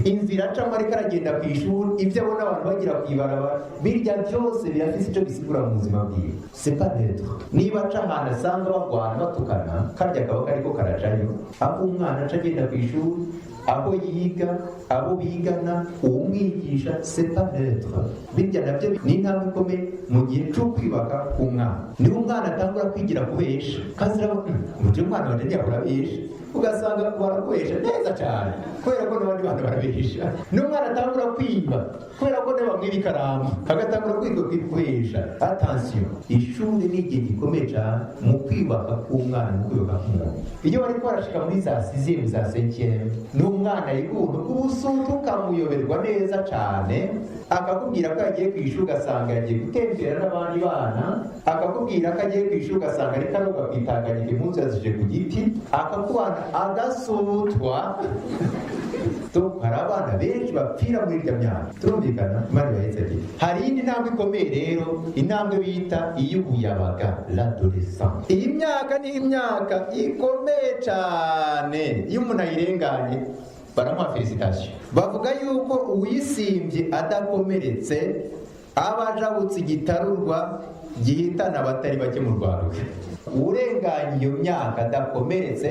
inzira acamo ariko aragenda ku ishuri, ibyo abona abantu bagira ku ibarabara, birya byose birafise icyo bisigura mu buzima bwiwe. C'est pas neutre. Niba aca ahantu asanga bagwana, batukana, karya kaba kariko karajayo. Aho umwana aca agenda ku ishuri, aho yiga, abo bigana, uwumwigisha, c'est pas neutre. Birya nabyo ni intambwe ikomeye mu gihe cyo kwibaka k'umwana. Niba umwana atangura kwigira kubesha, kazira ngo umwana wanje ntiyahora abesha, ugasanga barakubesha neza cyane kubera ko n'abandi bantu barabesha. N'umwana atangura kwiba kubera ko niba bamwiba ikaramu, agatangura kwiga kubesha. Attention, ishuri ni igihe gikomeye cyane mu kwibaka k'umwana, mu kwibaka k'umuntu. Iyo bariko barashika muri za sixième, za cinquième, n'umwana yiga ubuntu bw'ubusutu, ukamuyoberwa neza cyane. Akakubwira ko yagiye ku ishuri, ugasanga yagiye gutembera n'abandi bana. Akakubwira ko agiye ku ishuri, ugasanga ariko aroga ku Itanganyika, impuzu yazije ku giti, akakubana agasutwa. Donc hari abana benshi bapfira muri irya myaka. Turumvikana? Imana ibahetse. Ati hari iyindi ntambwe ikomeye rero, intambwe bita iy'ubuyabaga, l'adolescence. Iyi myaka ni imyaka ikomeye cyane. Iyo umuntu ayirenganye baramuha félicitation. Bavuga yuko uwisimbye adakomeretse aba ajabutse igitarurwa gihitana abatari bake mu rwaruka. Urenganye iyo myaka adakomeretse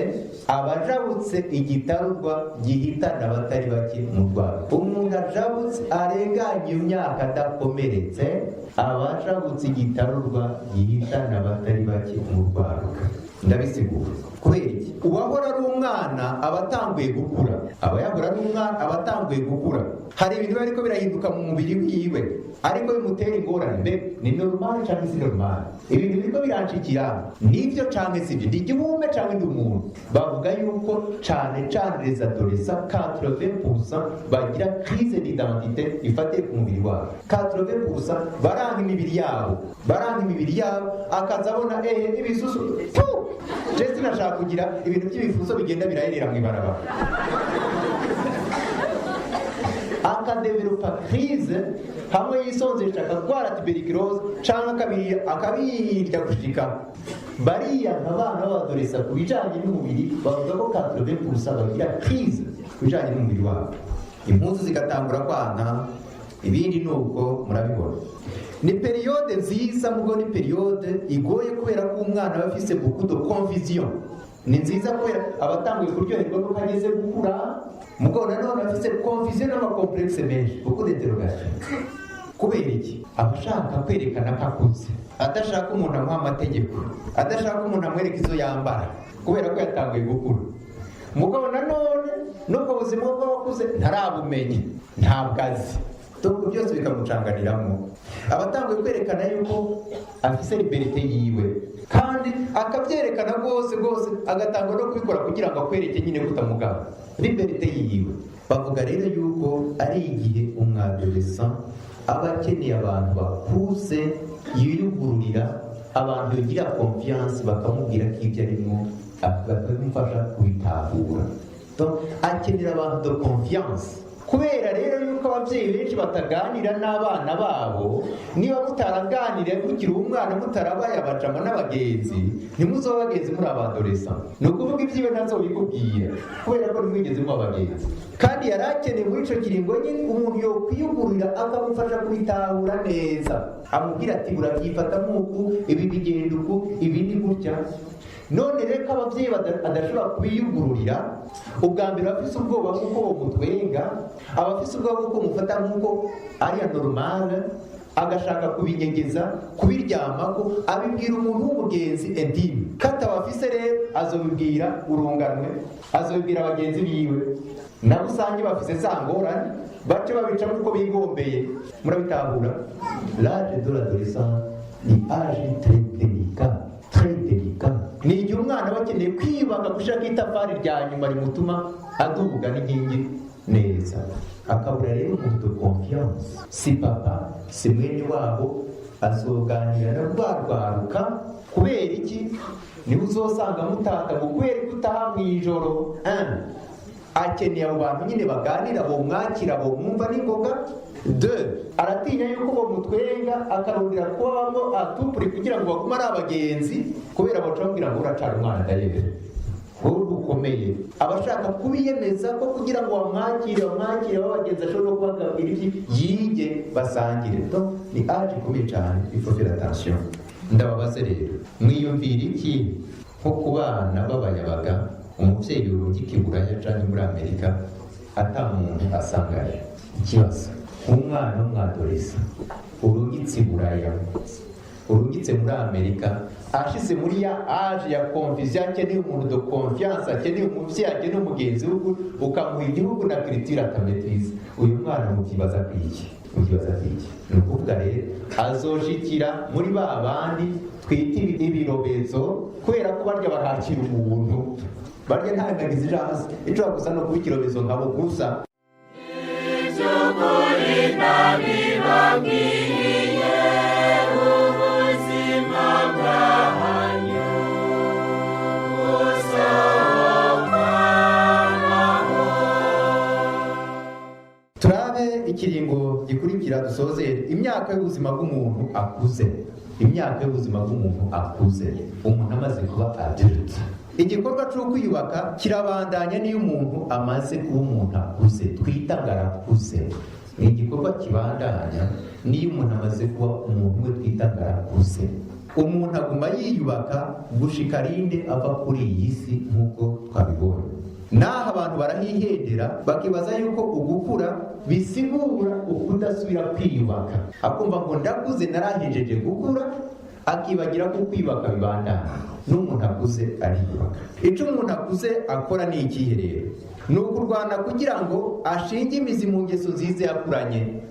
aba ajabutse igitarurwa gihitana abatari bake mu rwaruka. Umuntu ajabutse, arenganye iyo myaka adakomeretse, aba ajabutse igitarurwa gihitana abatari bake mu rwaruka. Ndabisigura. Kubera iki? Uwahora ari umwana aba atanguye gukura, aba yahora ari umwana aba atanguye gukura. Hari ibintu biba ariko birahinduka mu mubiri wiwe, ariko bimutera ingorane. Mbe ni normal canke si normal? Ibintu biriko biranshikira nivyo canke sivyo? Ndi igihume canke ndi umuntu? Bavuga yuko cane cane les adolescents, 80% bagira crise d'identité ifatiye ku mubiri wabo. 80% baranga imibiri yabo, baranga imibiri yabo, akaza abona ibisusu. Puh! Je sinashaka kugira ibintu by'ibifuso bigenda biraherera mw'ibarabara, akadevelopa crise hamwe yisonzesha, akagwara tuberculose canke akabirya gushika. Bariya abana b'abadolescents ku bijanye n'umubiri, bavuga ko 80% bagira crise ku bijanye n'umubiri wabo, impuzu zigatangura kwanka, ibindi nuko murabibona. Ni période nziza, mugo ni période igoye, kubera ko umwana aba afise beaucoup de confusion. Ni nziza kubera abatanguye kuryoherwa nuko ageze gukura, mugo nanone afise confusion n'amacomplexes menshi, beaucoup d'interrogation. Kubera iki? Aba ashaka kwerekana ko akuze, adashaka umuntu amuha amategeko, adashaka umuntu amwereka izo yambara, kubera ko yatanguye gukura. Mugabo nanone n'ubwo buzima bw'abakuze ntarabumenye, ntabwo azi. Donc byose bikamucanganiramo. Abatanguye kwerekana yuko afise liberté yiwe, kandi akabyerekana rwose rwose, agatangwa no kubikora kugira ngo akwereke nyine kutamugaba liberté yiwe. Bavuga rero yuko ari igihe umwadolescent aba akeneye abantu bakuze yiyugururira, abantu bagira confiance, bakamubwira ko ibyo arimo bakamufasha kubitahura. Donc akenera abantu de confiance. Kubera rero yuko ababyeyi benshi bataganira n'abana babo, niba mutaraganiriye mukiri umwana, mutarabaye abajama n'abagenzi, ntimuzoba abagenzi muri abadolescents. Ni ukuvuga ibyiwe ntazobikubwira, kubera ko ntimwigeze muba abagenzi. Kandi yari akeneye muri ico kiringo nyine umuntu yokwiyugururira, akamufasha kubitahura neza, amubwira ati: "Urabyifata nk'uku, ibi bigenda uku, ibi ni gutya." None rero ko ababyeyi adashobora kubiyugururira, ubwa mbere abafise ubwoba bw'uko bamutwenga, abafise ubwoba bw'uko mufata nk'uko ari anormal, agashaka kubinyegeza, kubiryamako, abibwira umuntu w'umugenzi intime. Kataba afise rero, azobibwira urunganwe, azobibwira bagenzi biwe, nabo usange bafise za ngorane, bace babica nk'uko bigombeye. Murabitahura? L'âge de l'adolescence ni âge très délicat, très délicat. Ni igihe umwana aba akeneye kwiyubaka, gushaka itafari rya nyuma rimutuma aduga n'inkingi neza, akabura rero umuntu de confiance. Si papa, si mwene wabo, azoganira na rwa rwaruka. Kubera iki? Niba uzosanga mutata ngo kubera ko utaha mu ijoro. Akeneye abo bantu nyine baganira, bomwakira, bomwumva n'ingoga. De aratinya yuko bamutwenga, akarondera kubabamo atupuri kugira ngo bagume ari abagenzi, kubera baca bamubwira ngo uracara umwana, ndayebe wowe ukomeye. Aba ashaka kubiyemeza ko kugira ngo bamwakire, bamwakire babagenzi, ashobora no kubabwira ibyi yige, basangire. Donc ni âge ikomeye cyane, il faut faire attention. Ndababaze rero, mwiyumvira iki nko ku bana b'abayabaga, umubyeyi urungika i Buraya cyangwa muri Amerika ata muntu asangayo? Ikibazo, umwana w'umwadolescent urungitse i Buraya, urungitse muri Amerika, ashize muri ya âge ya confusion, akeneye umuntu de confiance, akeneye umubyeyi, akeneye umugenzi w'ukuri, ukamuha igihugu na culture atamaîtrise, uyu mwana mubyibaza kwiki? Mubyibaza kwiki? Ni ukuvuga rero azoshikira muri ba bandi twita ibirobezo, kubera ko barya barakira umuntu, barya nta nkagizi ija hasi, ishobora gusa no kuba ikirobezo nkabo gusa. Iby'ukuri ndabibabwiye, ubuzima bwanyu buzokwamaho. Turabe ikiringo gikurikira, dusozere. Imyaka y'ubuzima bw'umuntu akuze. Imyaka y'ubuzima bw'umuntu akuze, umuntu amaze kuba adulte. Igikorwa cyo kwiyubaka kirabandanya niyo umuntu amaze kuba umuntu akuze, twita ngo arakuze. Ni igikorwa kibandanya niyo umuntu amaze kuba umuntu we twita ngo arakuze. Umuntu aguma yiyubaka gushika rinde ava kuri iyi si, nk'uko twabibonye. Naho abantu barahihendera, bakibaza yuko ugukura bisigura ukudasubira kwiyubaka, akumva ngo ndakuze, narahejeje gukura. Akibagira ko kwiyubaka bibandana. N'umuntu akuze ariyubaka. Icyo umuntu akuze akora ni ikihe rero? Ni ukurwana kugira ngo ashinge imizi mu ngeso nziza yakuranye.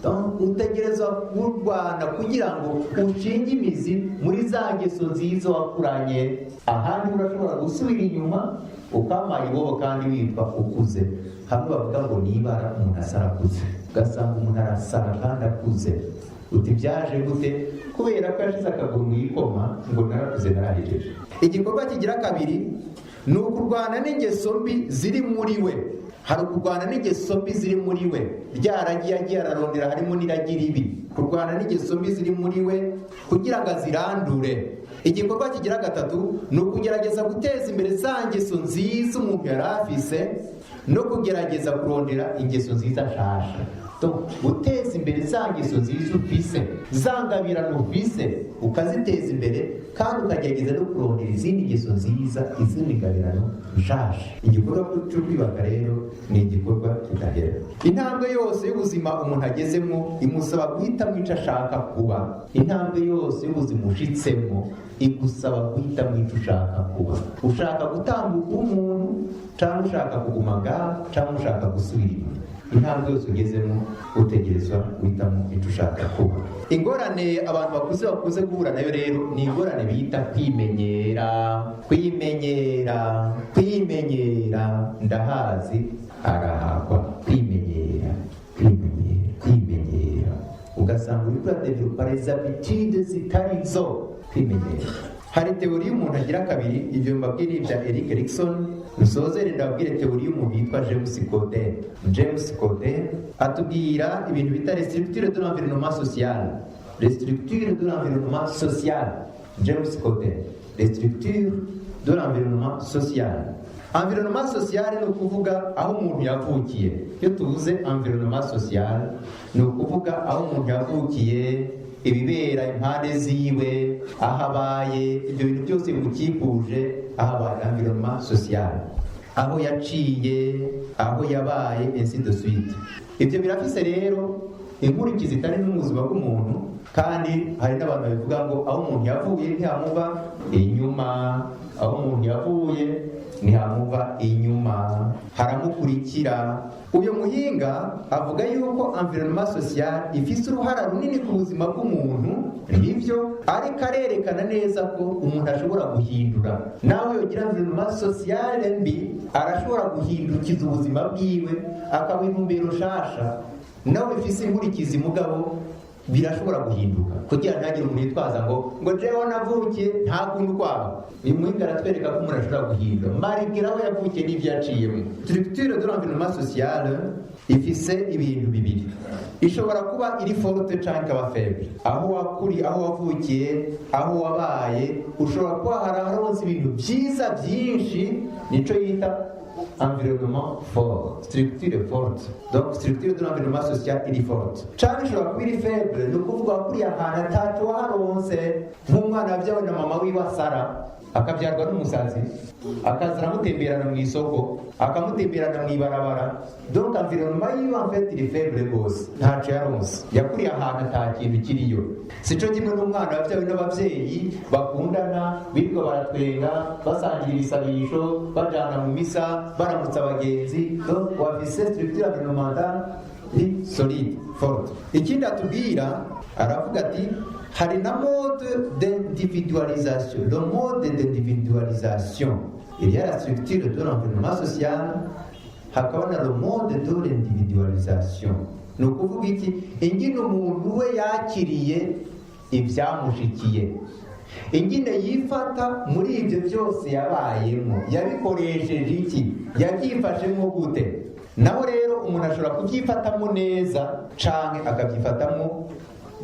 Utegereza kurwana kugira ngo ushinge imizi muri za ngeso nziza wakuranye. Ahandi urashobora gusubira inyuma ukamaye ibobo kandi witwa ukuze. Hamwe bavuga ngo nibara umuntu asara akuze, ugasanga umuntu arasara kandi akuze. Uti byaje gute? Kubera ko yashize akaguru mu ikoma ngo narakuze narahejeje. Igikorwa kigira kabiri ni ukurwana n'ingeso mbi ziri muri we. Hari ukurwana n'ingeso mbi ziri muri we, ryaragiye agiye ararondera, harimo n'iragira ibi. Kurwana n'ingeso mbi ziri muri we kugira ngo azirandure. Igikorwa kigira gatatu ni ukugerageza guteza imbere za ngeso nziza umuntu yari afise, no kugerageza kurondera ingeso nziza nshasha. Guteza imbere za ngeso nziza ufise, za ngabirano ufise, ukaziteza imbere kandi ukagerageza no kurondera izindi ngeso nziza, izindi ngabirano nshasha. Igikorwa cyo kwiyubaka rero ni igikorwa kidahera. Intambwe yose y'ubuzima umuntu agezemo imusaba guhitamo icyo ashaka kuba. Intambwe yose y'ubuzima ushitsemo igusaba guhitamo icyo ushaka kuba. Ushaka gutambuka umuntu, cyangwa ushaka kuguma ngaho, cyangwa ushaka gusubira inyuma. Intambwe yose ugezemo utegerezwa guhitamo icyo ushaka kuba. Ingorane abantu bakuze bakunze guhura nayo rero ni ingorane bita kwimenyera. Kwimenyera, kwimenyera, ndahazi arahagwa. Kwimenyera, kwimenyera, kwimenyera, ugasanga uri kuradevelopa les habitudes zitari zo. Kwimenyera. Hari théorie y'umuntu agira kabiri, ibyo mbabwira ibya Eric Erikson. Nsozere ndababwire théorie y'umuntu yitwa James Corden. James Corden atubwira ibintu bita les structures de l'environnement social. Les structures de l'environnement social. James Corden, les structures de l'environnement social. Environnement social ni ukuvuga aho umuntu yavukiye. Iyo tuvuze environnement social ni ukuvuga aho umuntu yavukiye, ibibera impande ziwe, aho abaye, ibyo bintu byose bimukikuje, aho abaye, environnement social, aho yaciye, aho yabaye, ainsi de suite. Ibyo birafise rero inkurikizi itari n'ubuzima bw'umuntu. Kandi hari n'abantu babivuga ngo aho umuntu yavuye ntihamuva inyuma. Aho umuntu yavuye ntihamuva inyuma, haramukurikira. Uyu muhinga avuga yuko environnement social ifise uruhara runini ku buzima bw'umuntu. Nibyo, ariko arerekana neza ko umuntu ashobora guhindura. Nawe yogira environnement social mbi, arashobora guhindukiza ubuzima bwiwe akaba intumbero nshasha. Nawe bifise inkurikizi, mugabo birashobora guhinduka, kugira ntagire umuntu yitwaza ngo jewe navukiye nta kuntu kwabo. Uyu muhinga aratwereka ko umuntu ashobora guhindura malgré aho yavukiye n'ibyo yaciyemo. Structure de l'environnement social ifise ibintu bibiri: ishobora kuba iri forte canke ikaba faible. Aho wakuri, aho wavukiye, aho wabaye, ushobora kuba hararonse ibintu byiza byinshi, nico yita environnement fort, structure forte. Donc structure de l'environnement social iri forte, canke ishobora kuba iri faible, ni ukuvuga wakuriye ahantu ataco waharonse, nk'umwana wabyawe na mama wiwe asara, akabyarwa n'umusazi, akaza aramutemberana mu isoko, akamutemberana mu ibarabara. Donc environnement yiwe en fait iri faible rwose, ntaco yaronse, yakuriye ahantu ata kintu kiriyo. Sico kimwe n'umwana wabyawe n'ababyeyi bakundana, birirwa baratwenga, basangira ibisabisho, bajana mu misa, baramutsa abagenzi. Donc wafise structure environnementale ni solide, forte. Ikindi atubwira, aravuga ati hari na mode d'individualisation. Le mode d'individualisation, il y a la structure de l'environnement social, hakaba na le mode de l'individualisation. Ni ukuvuga iki? Ingene umuntu we yakiriye ibyamushikiye, ingene yifata muri ibyo byose yabayemo, yabikoresheje iki, yabyifashemo gute. Naho rero umuntu ashobora kubyifatamo neza canke akabyifatamo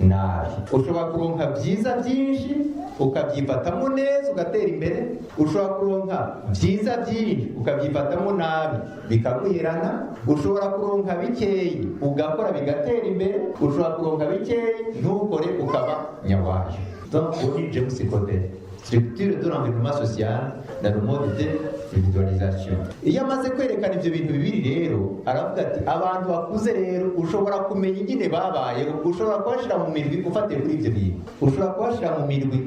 nabi. Ushobora kuronka byiza byinshi ukabyifatamo neza ugatera imbere, ushobora kuronka byiza byinshi ukabyifatamo nabi bikaguherana, ushobora kuronka bikeyi ugakora bigatera imbere, ushobora kuronka bikeyi ntukore ukaba nyawayo. Donc uwo ni James Corden, structure de l'environnement social na le mode d'individualisation. Iyo amaze kwerekana ibyo bintu bibiri rero, aravuga ati abantu bakuze rero ushobora kumenya ingene babayeho, ushobora kubashyira mu mirwi ufatiye kuri ibyo bintu. Ushobora kubashyira mu mirwi.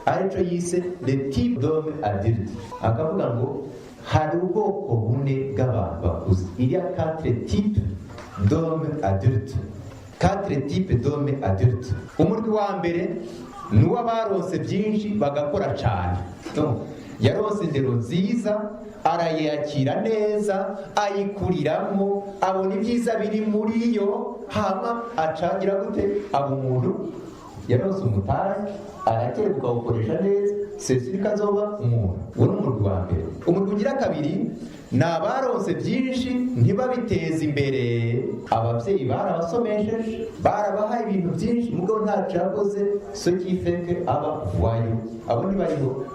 Arico yise le type d'homme adulte. Akavuga ngo hari ubwoko bune bw'abantu bakuze. Il y a quatre types d'hommes adultes. Quatre types d'hommes adultes. Umurwi wa mbere ni uw'abaronse byinshi bagakora cyane. Donc, yaronse indero nziza, arayakira neza, ayikuriramo, abona ibyiza biri muri yo, hama acagira gute? Aba umuntu yaronse umutahe, arakerebuka awukoresha neza, sesirika azoba umuntu. Uwo ni umurwi wa mbere. Umurwi ugira kabiri ni abaronse byinshi ntibabiteze imbere. Ababyeyi barabasomesheje, barabahaye ibintu byinshi, mugabo ntacyo yakoze, ce qui fait que aba voyou. Abo ntibariho.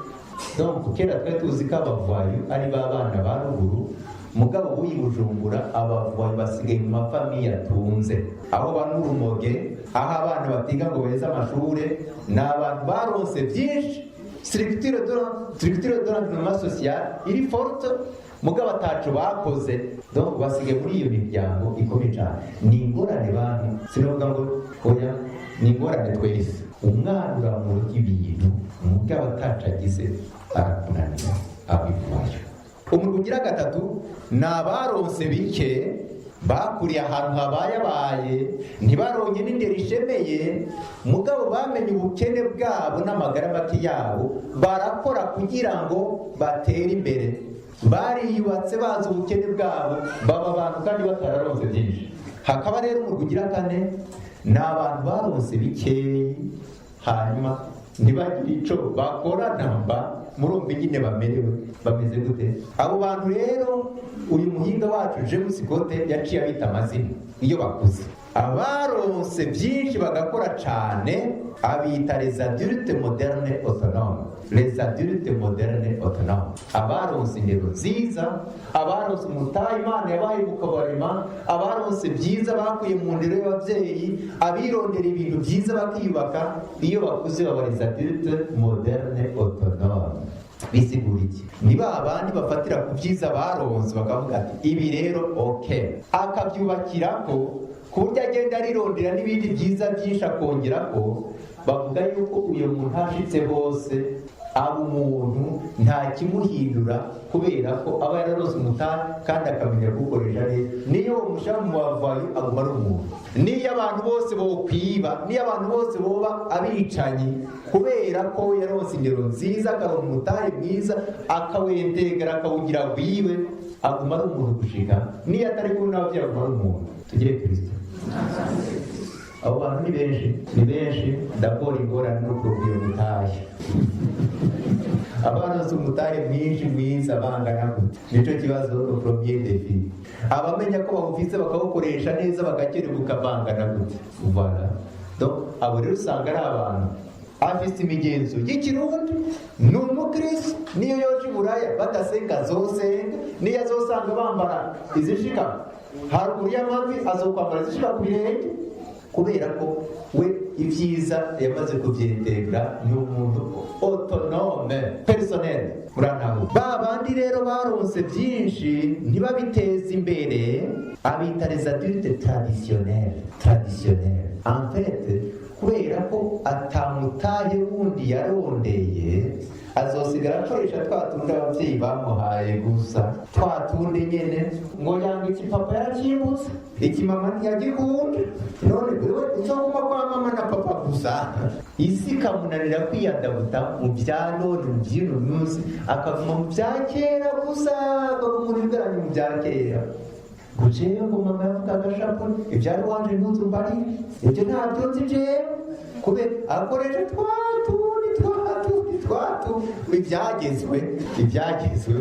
Donc kera twari tuzi ko aba voyous ari ba bana ba ruguru, mugabo w'iyi Bujumbura aba voyous basigaye mu ma familles atunze, aho banywa urumoge, aho abana batiga ngo beze amashure. Ni abantu baronse byinshi, structure de l'environnement social iri forte, mugabo ataco bakoze. Donc basigaye muri iyo miryango ikomeye cyane. Ni ingorane bantu, sinavuga ngo oya, ni ingorane twese. Umwana uramurya ibintu, mugabo ataco agize, arakunanira, abivayo. Umurwi ugira gatatu ni abaronse bike, bakuriye ahantu habayabaye, ntibaronke n'indero ishemeye, mugabo bamenye ubukene bwabo n'amagara make yabo, barakora kugira ngo batere imbere. Bariyubatse bazi ubukene bwabo, baba abantu kandi batararonse byinshi. Hakaba rero umurwi ugira kane, ni abantu baronse bikeyi hanyuma ntibagire ico bakora namba. Murumva ingene bamerewe, bameze gute abo bantu? Rero uyu muhinga wacu James Scott yaciye abita amazina iyo bakuze. Abaronse byinshi bagakora cane abita les adultes modernes autonomes, les adultes modernes autonomes. Abaronse indero nziza, abaronse umutahe Imana yabaye mukabarema, abaronse byiza bakuye mu ndero y'ababyeyi, abirondera ibintu byiza bakiyubaka, iyo bakuze baba les adultes modernes autonomes. Bisigura iki? Ni ba bandi bafatira ku byiza baronse, bakavuga ati ibi rero ok, akabyubakirako ku buryo agenda arirondera n'ibindi byiza byinshi akongera ko. Bavuga yuko uyu muntu ashitse hose aba umuntu, nta kimuhindura, kubera ko aba yararonse umutahe kandi akamenya kuwukoresha neza. Niyo bamushyira mu ba voyous, aguma ari umuntu. Niyo abantu bose bokwiba, niyo abantu bose boba abicanyi, kubera ko yaronse indero nziza, akaronka umutahe mwiza, akawentegera, akawugira wiwe, aguma ari umuntu gushika niyo atari kumwe n'ababyeyi, aguma ari umuntu. Tugire Kirisito. Abo bantu ni benshi, ni benshi. Ndabora ingorane no kuronka umutahe. Abaronse umutahe mwinshi mwiza bangana gute? Nico kibazo, premier défi. Abamenya ko bawufise bakawukoresha neza, bagakerebuka, bangana gute? Voilà. Donc abo rero usanga ari abantu afise imigenzo y'ikirundi, ni umukristo. Niyo yoja i Buraya badasenga, azosenga. Niyo azosanga bambara izishika haruguru y'amavi, azokwambara izishika ku birenge, kubera ko we ibyiza yamaze kubyentegra, ni umuntu autonome personnel. Murantaho? Ba bandi rero baronse byinshi ntibabiteze imbere abita les adultes traditionnels, traditionnels. En fait, kubera ko atamutahe wundi yarondeye, azosigara akoresha twa tundi ababyeyi bamuhaye gusa, twa tundi nyene, ngo yanga iki, papa yarakimbutse iki, mama ntiyagikunda, none wewe uzoguma kwa mama na papa gusa. Isi ikamunanira kwiyadabuta mu bya none, mu by'ino munsi, akaguma mu bya kera gusa, akaguma ibigaranye mu bya kera. Ngo jewe, ngo mama yavuga agashapure, ibyari wanje ntuzu mbari, ibyo ntabyo nzi jewe, kubera akoresha twa tundi, twa tundi, twa tundi, ibyagezwe, ibyagezwe.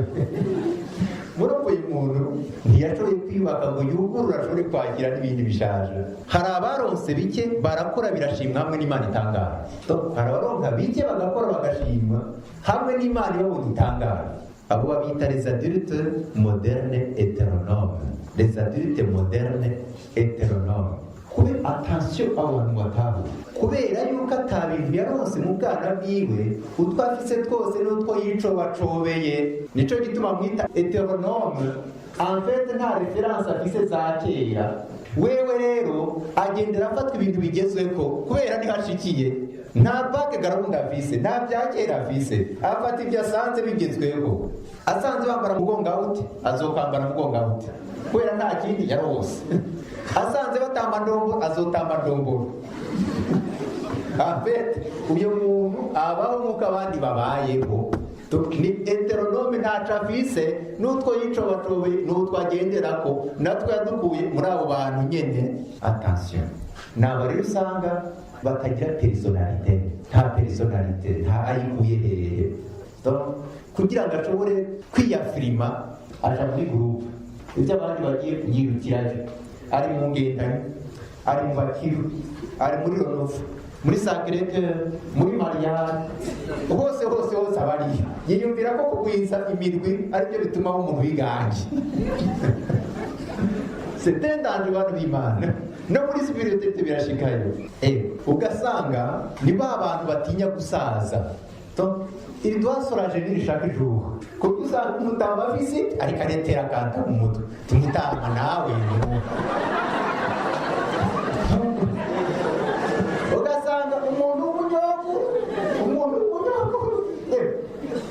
Muri uyu muntu ntiyashoboye kwiyubaka ngo yugurure, ashobore kwakira n'ibindi bishaje. Hari abaronse bike barakora, birashimwa hamwe n'Imana itangara. Hari abaronka bike bagakora, bagashimwa hamwe n'Imana ibabona itangara. Abo babita les adultes modernes hétéronomes, les adultes modernes hétéronomes. Kube attention, abo bantu batahu, kubera yuko ata bintu yaronse mu bwana bwiwe, utwo afise twose n'utwo yicobacobeye. Nico gituma mwita hétéronome. En fait, nta référence afise za kera. Wewe rero agendera afatwa ibintu bigezweko, kubera niho ashikiye. Nta background afise, nta bya kera afise, afata ibyo asanze bigezweho. Asanze bambara mugongawuti, azokwambara mugongawuti kubera nta kindi yarose. Asanze batamba ndomboro, azotamba ndomboro. En fait, uyu muntu abaho nk'uko abandi babayeho, ni hétéronome, ntaco afise. N'utwo yicobacobe n'utwo agenderako natwo yadukuye muri abo bantu nyene. Attention, ni aba rero usanga batagira personnalité, nta personnalité, nta ayikuye hehe. Donc, kugira ngo ashobore kwiyafirima, aja muri groupe, ibyo abandi bagiye yirukirayo. Ari mu ngendanyi, ari mu bakiru, ari muri Renouveau, muri Sacré-Cœur, muri Marianne, hose hose hose aba ariyo. Yiyumvira ko kugwiza imirwi aribyo bituma aba umuntu wiganje. C'est un danger, bantu b'Imana. No muri spiritualité birashikayo. Ugasanga ni ba bantu batinya gusaza. Donc, il doit se rajeunir chaque jour, kuko usanga umutama afise ariko aretera akanta mu mutwe, tumutama nawe. Ugasanga umuntu w'umunyofu, umuntu w'umunyofu,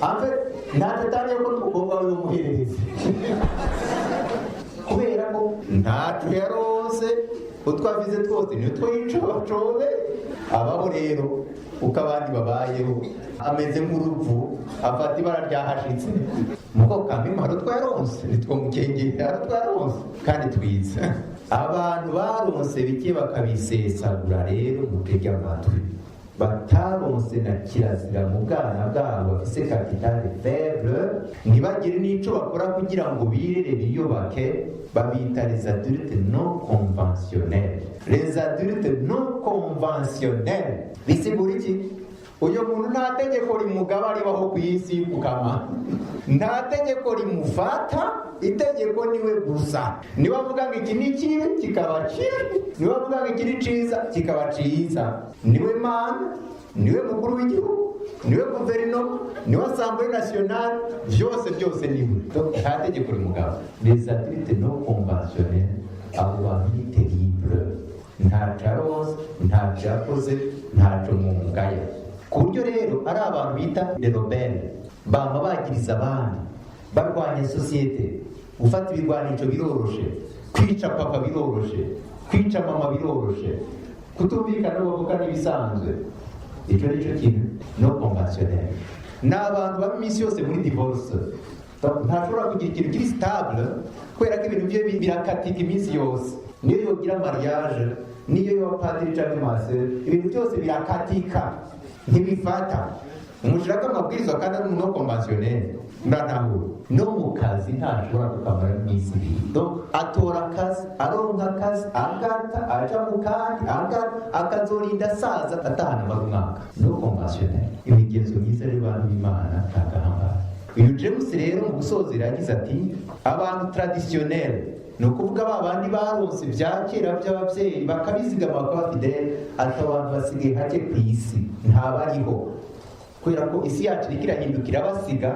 en fait ntatataniye ko n'umukobwa we w'umuhererezi, kubera ko ntaco yarose, utwo avize twose nitwo yicobacobe. Abaho rero uko abandi babayeho, ameze nk'urupfu, afata ibara ryahashitse. Muko kamima hari utwo yaronse, nitwo mukengera, hari utwo yaronse kandi twiza. Abantu baronse bike bakabisesagura rero, mutege amatwi, bataronse na kirazira mu bwana bwabo, bafise capital faible, ntibagire n'ico bakora kugira ngo birere, biyubake, babita les adultes non conventionnels. Les adultes non conventionnels bisigura iki? Uyu muntu nta tegeko rimugaba ribaho ku isi y'ukukama, nta tegeko rimufata, itegeko niwe gusa. Niwe avuga ngo iki ni kibi, kikaba kibi. Niwe avuga ngo iki ni ciza, kikaba ciza. Niwe Mana, niwe mukuru w'igihugu, niwe guverinoma, niwe Assemblée nationale, byose byose niwe. Nta tegeko rimugaba. Les adultes non conventionnels, abo bantu ni terrible. Ntaco aronse, ntaco yakoze, ntaco mwungaya. Ku buryo rero ari abantu bita les rebelles, bama bagiriza abandi, barwanya sosiyete. Gufata ibirwanisho biroroshe, kwica papa biroroshe, kwica mama biroroshe, kutumvikana bavuga n'ibisanzwe. Icyo ni cyo kintu non conventionnel. Ni abantu baba iminsi yose muri divorce. Ntashobora kugira ikintu kiri stable kubera ko ibintu bye birakatika iminsi yose. Niyo yogira mariage, niyo yoba padiri cyangwa maseur, ibintu byose birakatika, ntibifata. Umushirako amabwirizwa kandi ari umuntu conventionnel, ndanahura no mu kazi ntashobora kukamara iminsi 2. Donc atora akazi, aronka akazi, agata, aja mu kandi, agata, akazorinda asaza atahana amara umwaka. Non conventionnel. Imigenzo myiza rero, bantu b'Imana, ntagahambaye. Uyu James rero mu gusozera yagize ati: abantu traditionnel, ni ukuvuga ba bandi baronse ibya kera by'ababyeyi bakabizigama, bakaba fidèle, ati abantu basigaye hake ku isi, ntabariho, kubera ko isi yacu iriko irahindukira basiga,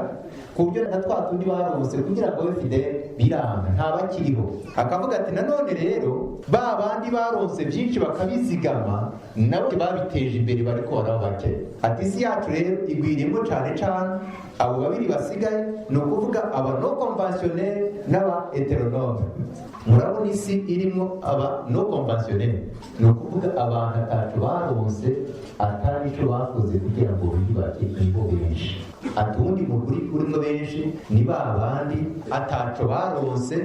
ku buryo na twa tundi baronse kugira ngo babe fidèle biranga, ntabakiriho. Akavuga ati nanone rero ba bandi baronse byinshi bakabizigama, nabo babiteje imbere bariko baraba bake. Ati isi yacu rero igwiriyemo cane cane abo babiri basigaye, ni ukuvuga aba non conventionnel n'aba hétéronome. Murabona isi irimo aba non conventionnel, ni ukuvuga abantu atacu baronse, atari icyo bakoze kugira ngo biyubake, nibo benshi. Ati uwundi muguri urimo benshi ni ba bandi ataco baronse,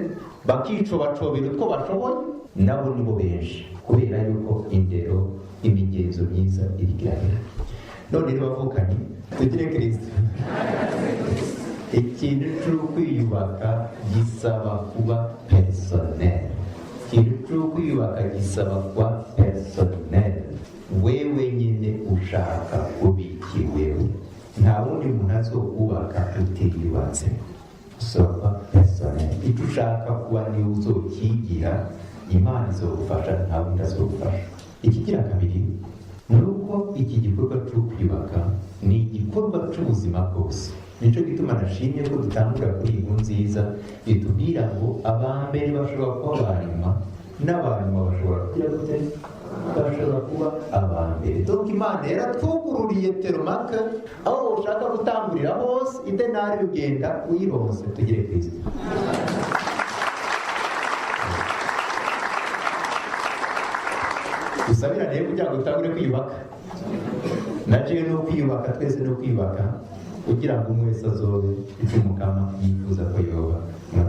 bakicobacobera utwo bashoboye, nabo nibo benshi, kubera yuko indero, imigenzo myiza irigirahera. None rero bavukanye, tugire Kirisito. Ikintu cy'ukwiyubaka gisaba kuba personnel. Ikintu cy'ukwiyubaka gisaba kuba personnel. Wewe nyine ushaka kubiki wewe? Nta wundi muntu azokubaka utiyubatse. Usaba kuba personnel. Icyo ushaka kuba niwe uzokigira, Imana izogufasha, nta wundi azogufasha. Ikigira kabiri ni uko iki gikorwa cyo kwiyubaka ni igikorwa cy'ubuzima bwose. Nicyo gituma nashimye ko dutangura kuri iyi nkuru nziza itubwira ngo abambere bashobora kuba abanyuma, n'abanyuma bashobora kugira gute? Bashobora kuba aba mbere. Donc Imana yaratwugururiye teromake aho ushaka gutangurira hose, idenari ugenda uyironse. Tugire Kristo. Dusabirane kugira ngo utangure kwiyubaka. Na jewe ni ukwiyubaka, twese ni ukwiyubaka, kugira ngo umwe wese azobe icyo Umukama yifuza ko yoba. Murakoze.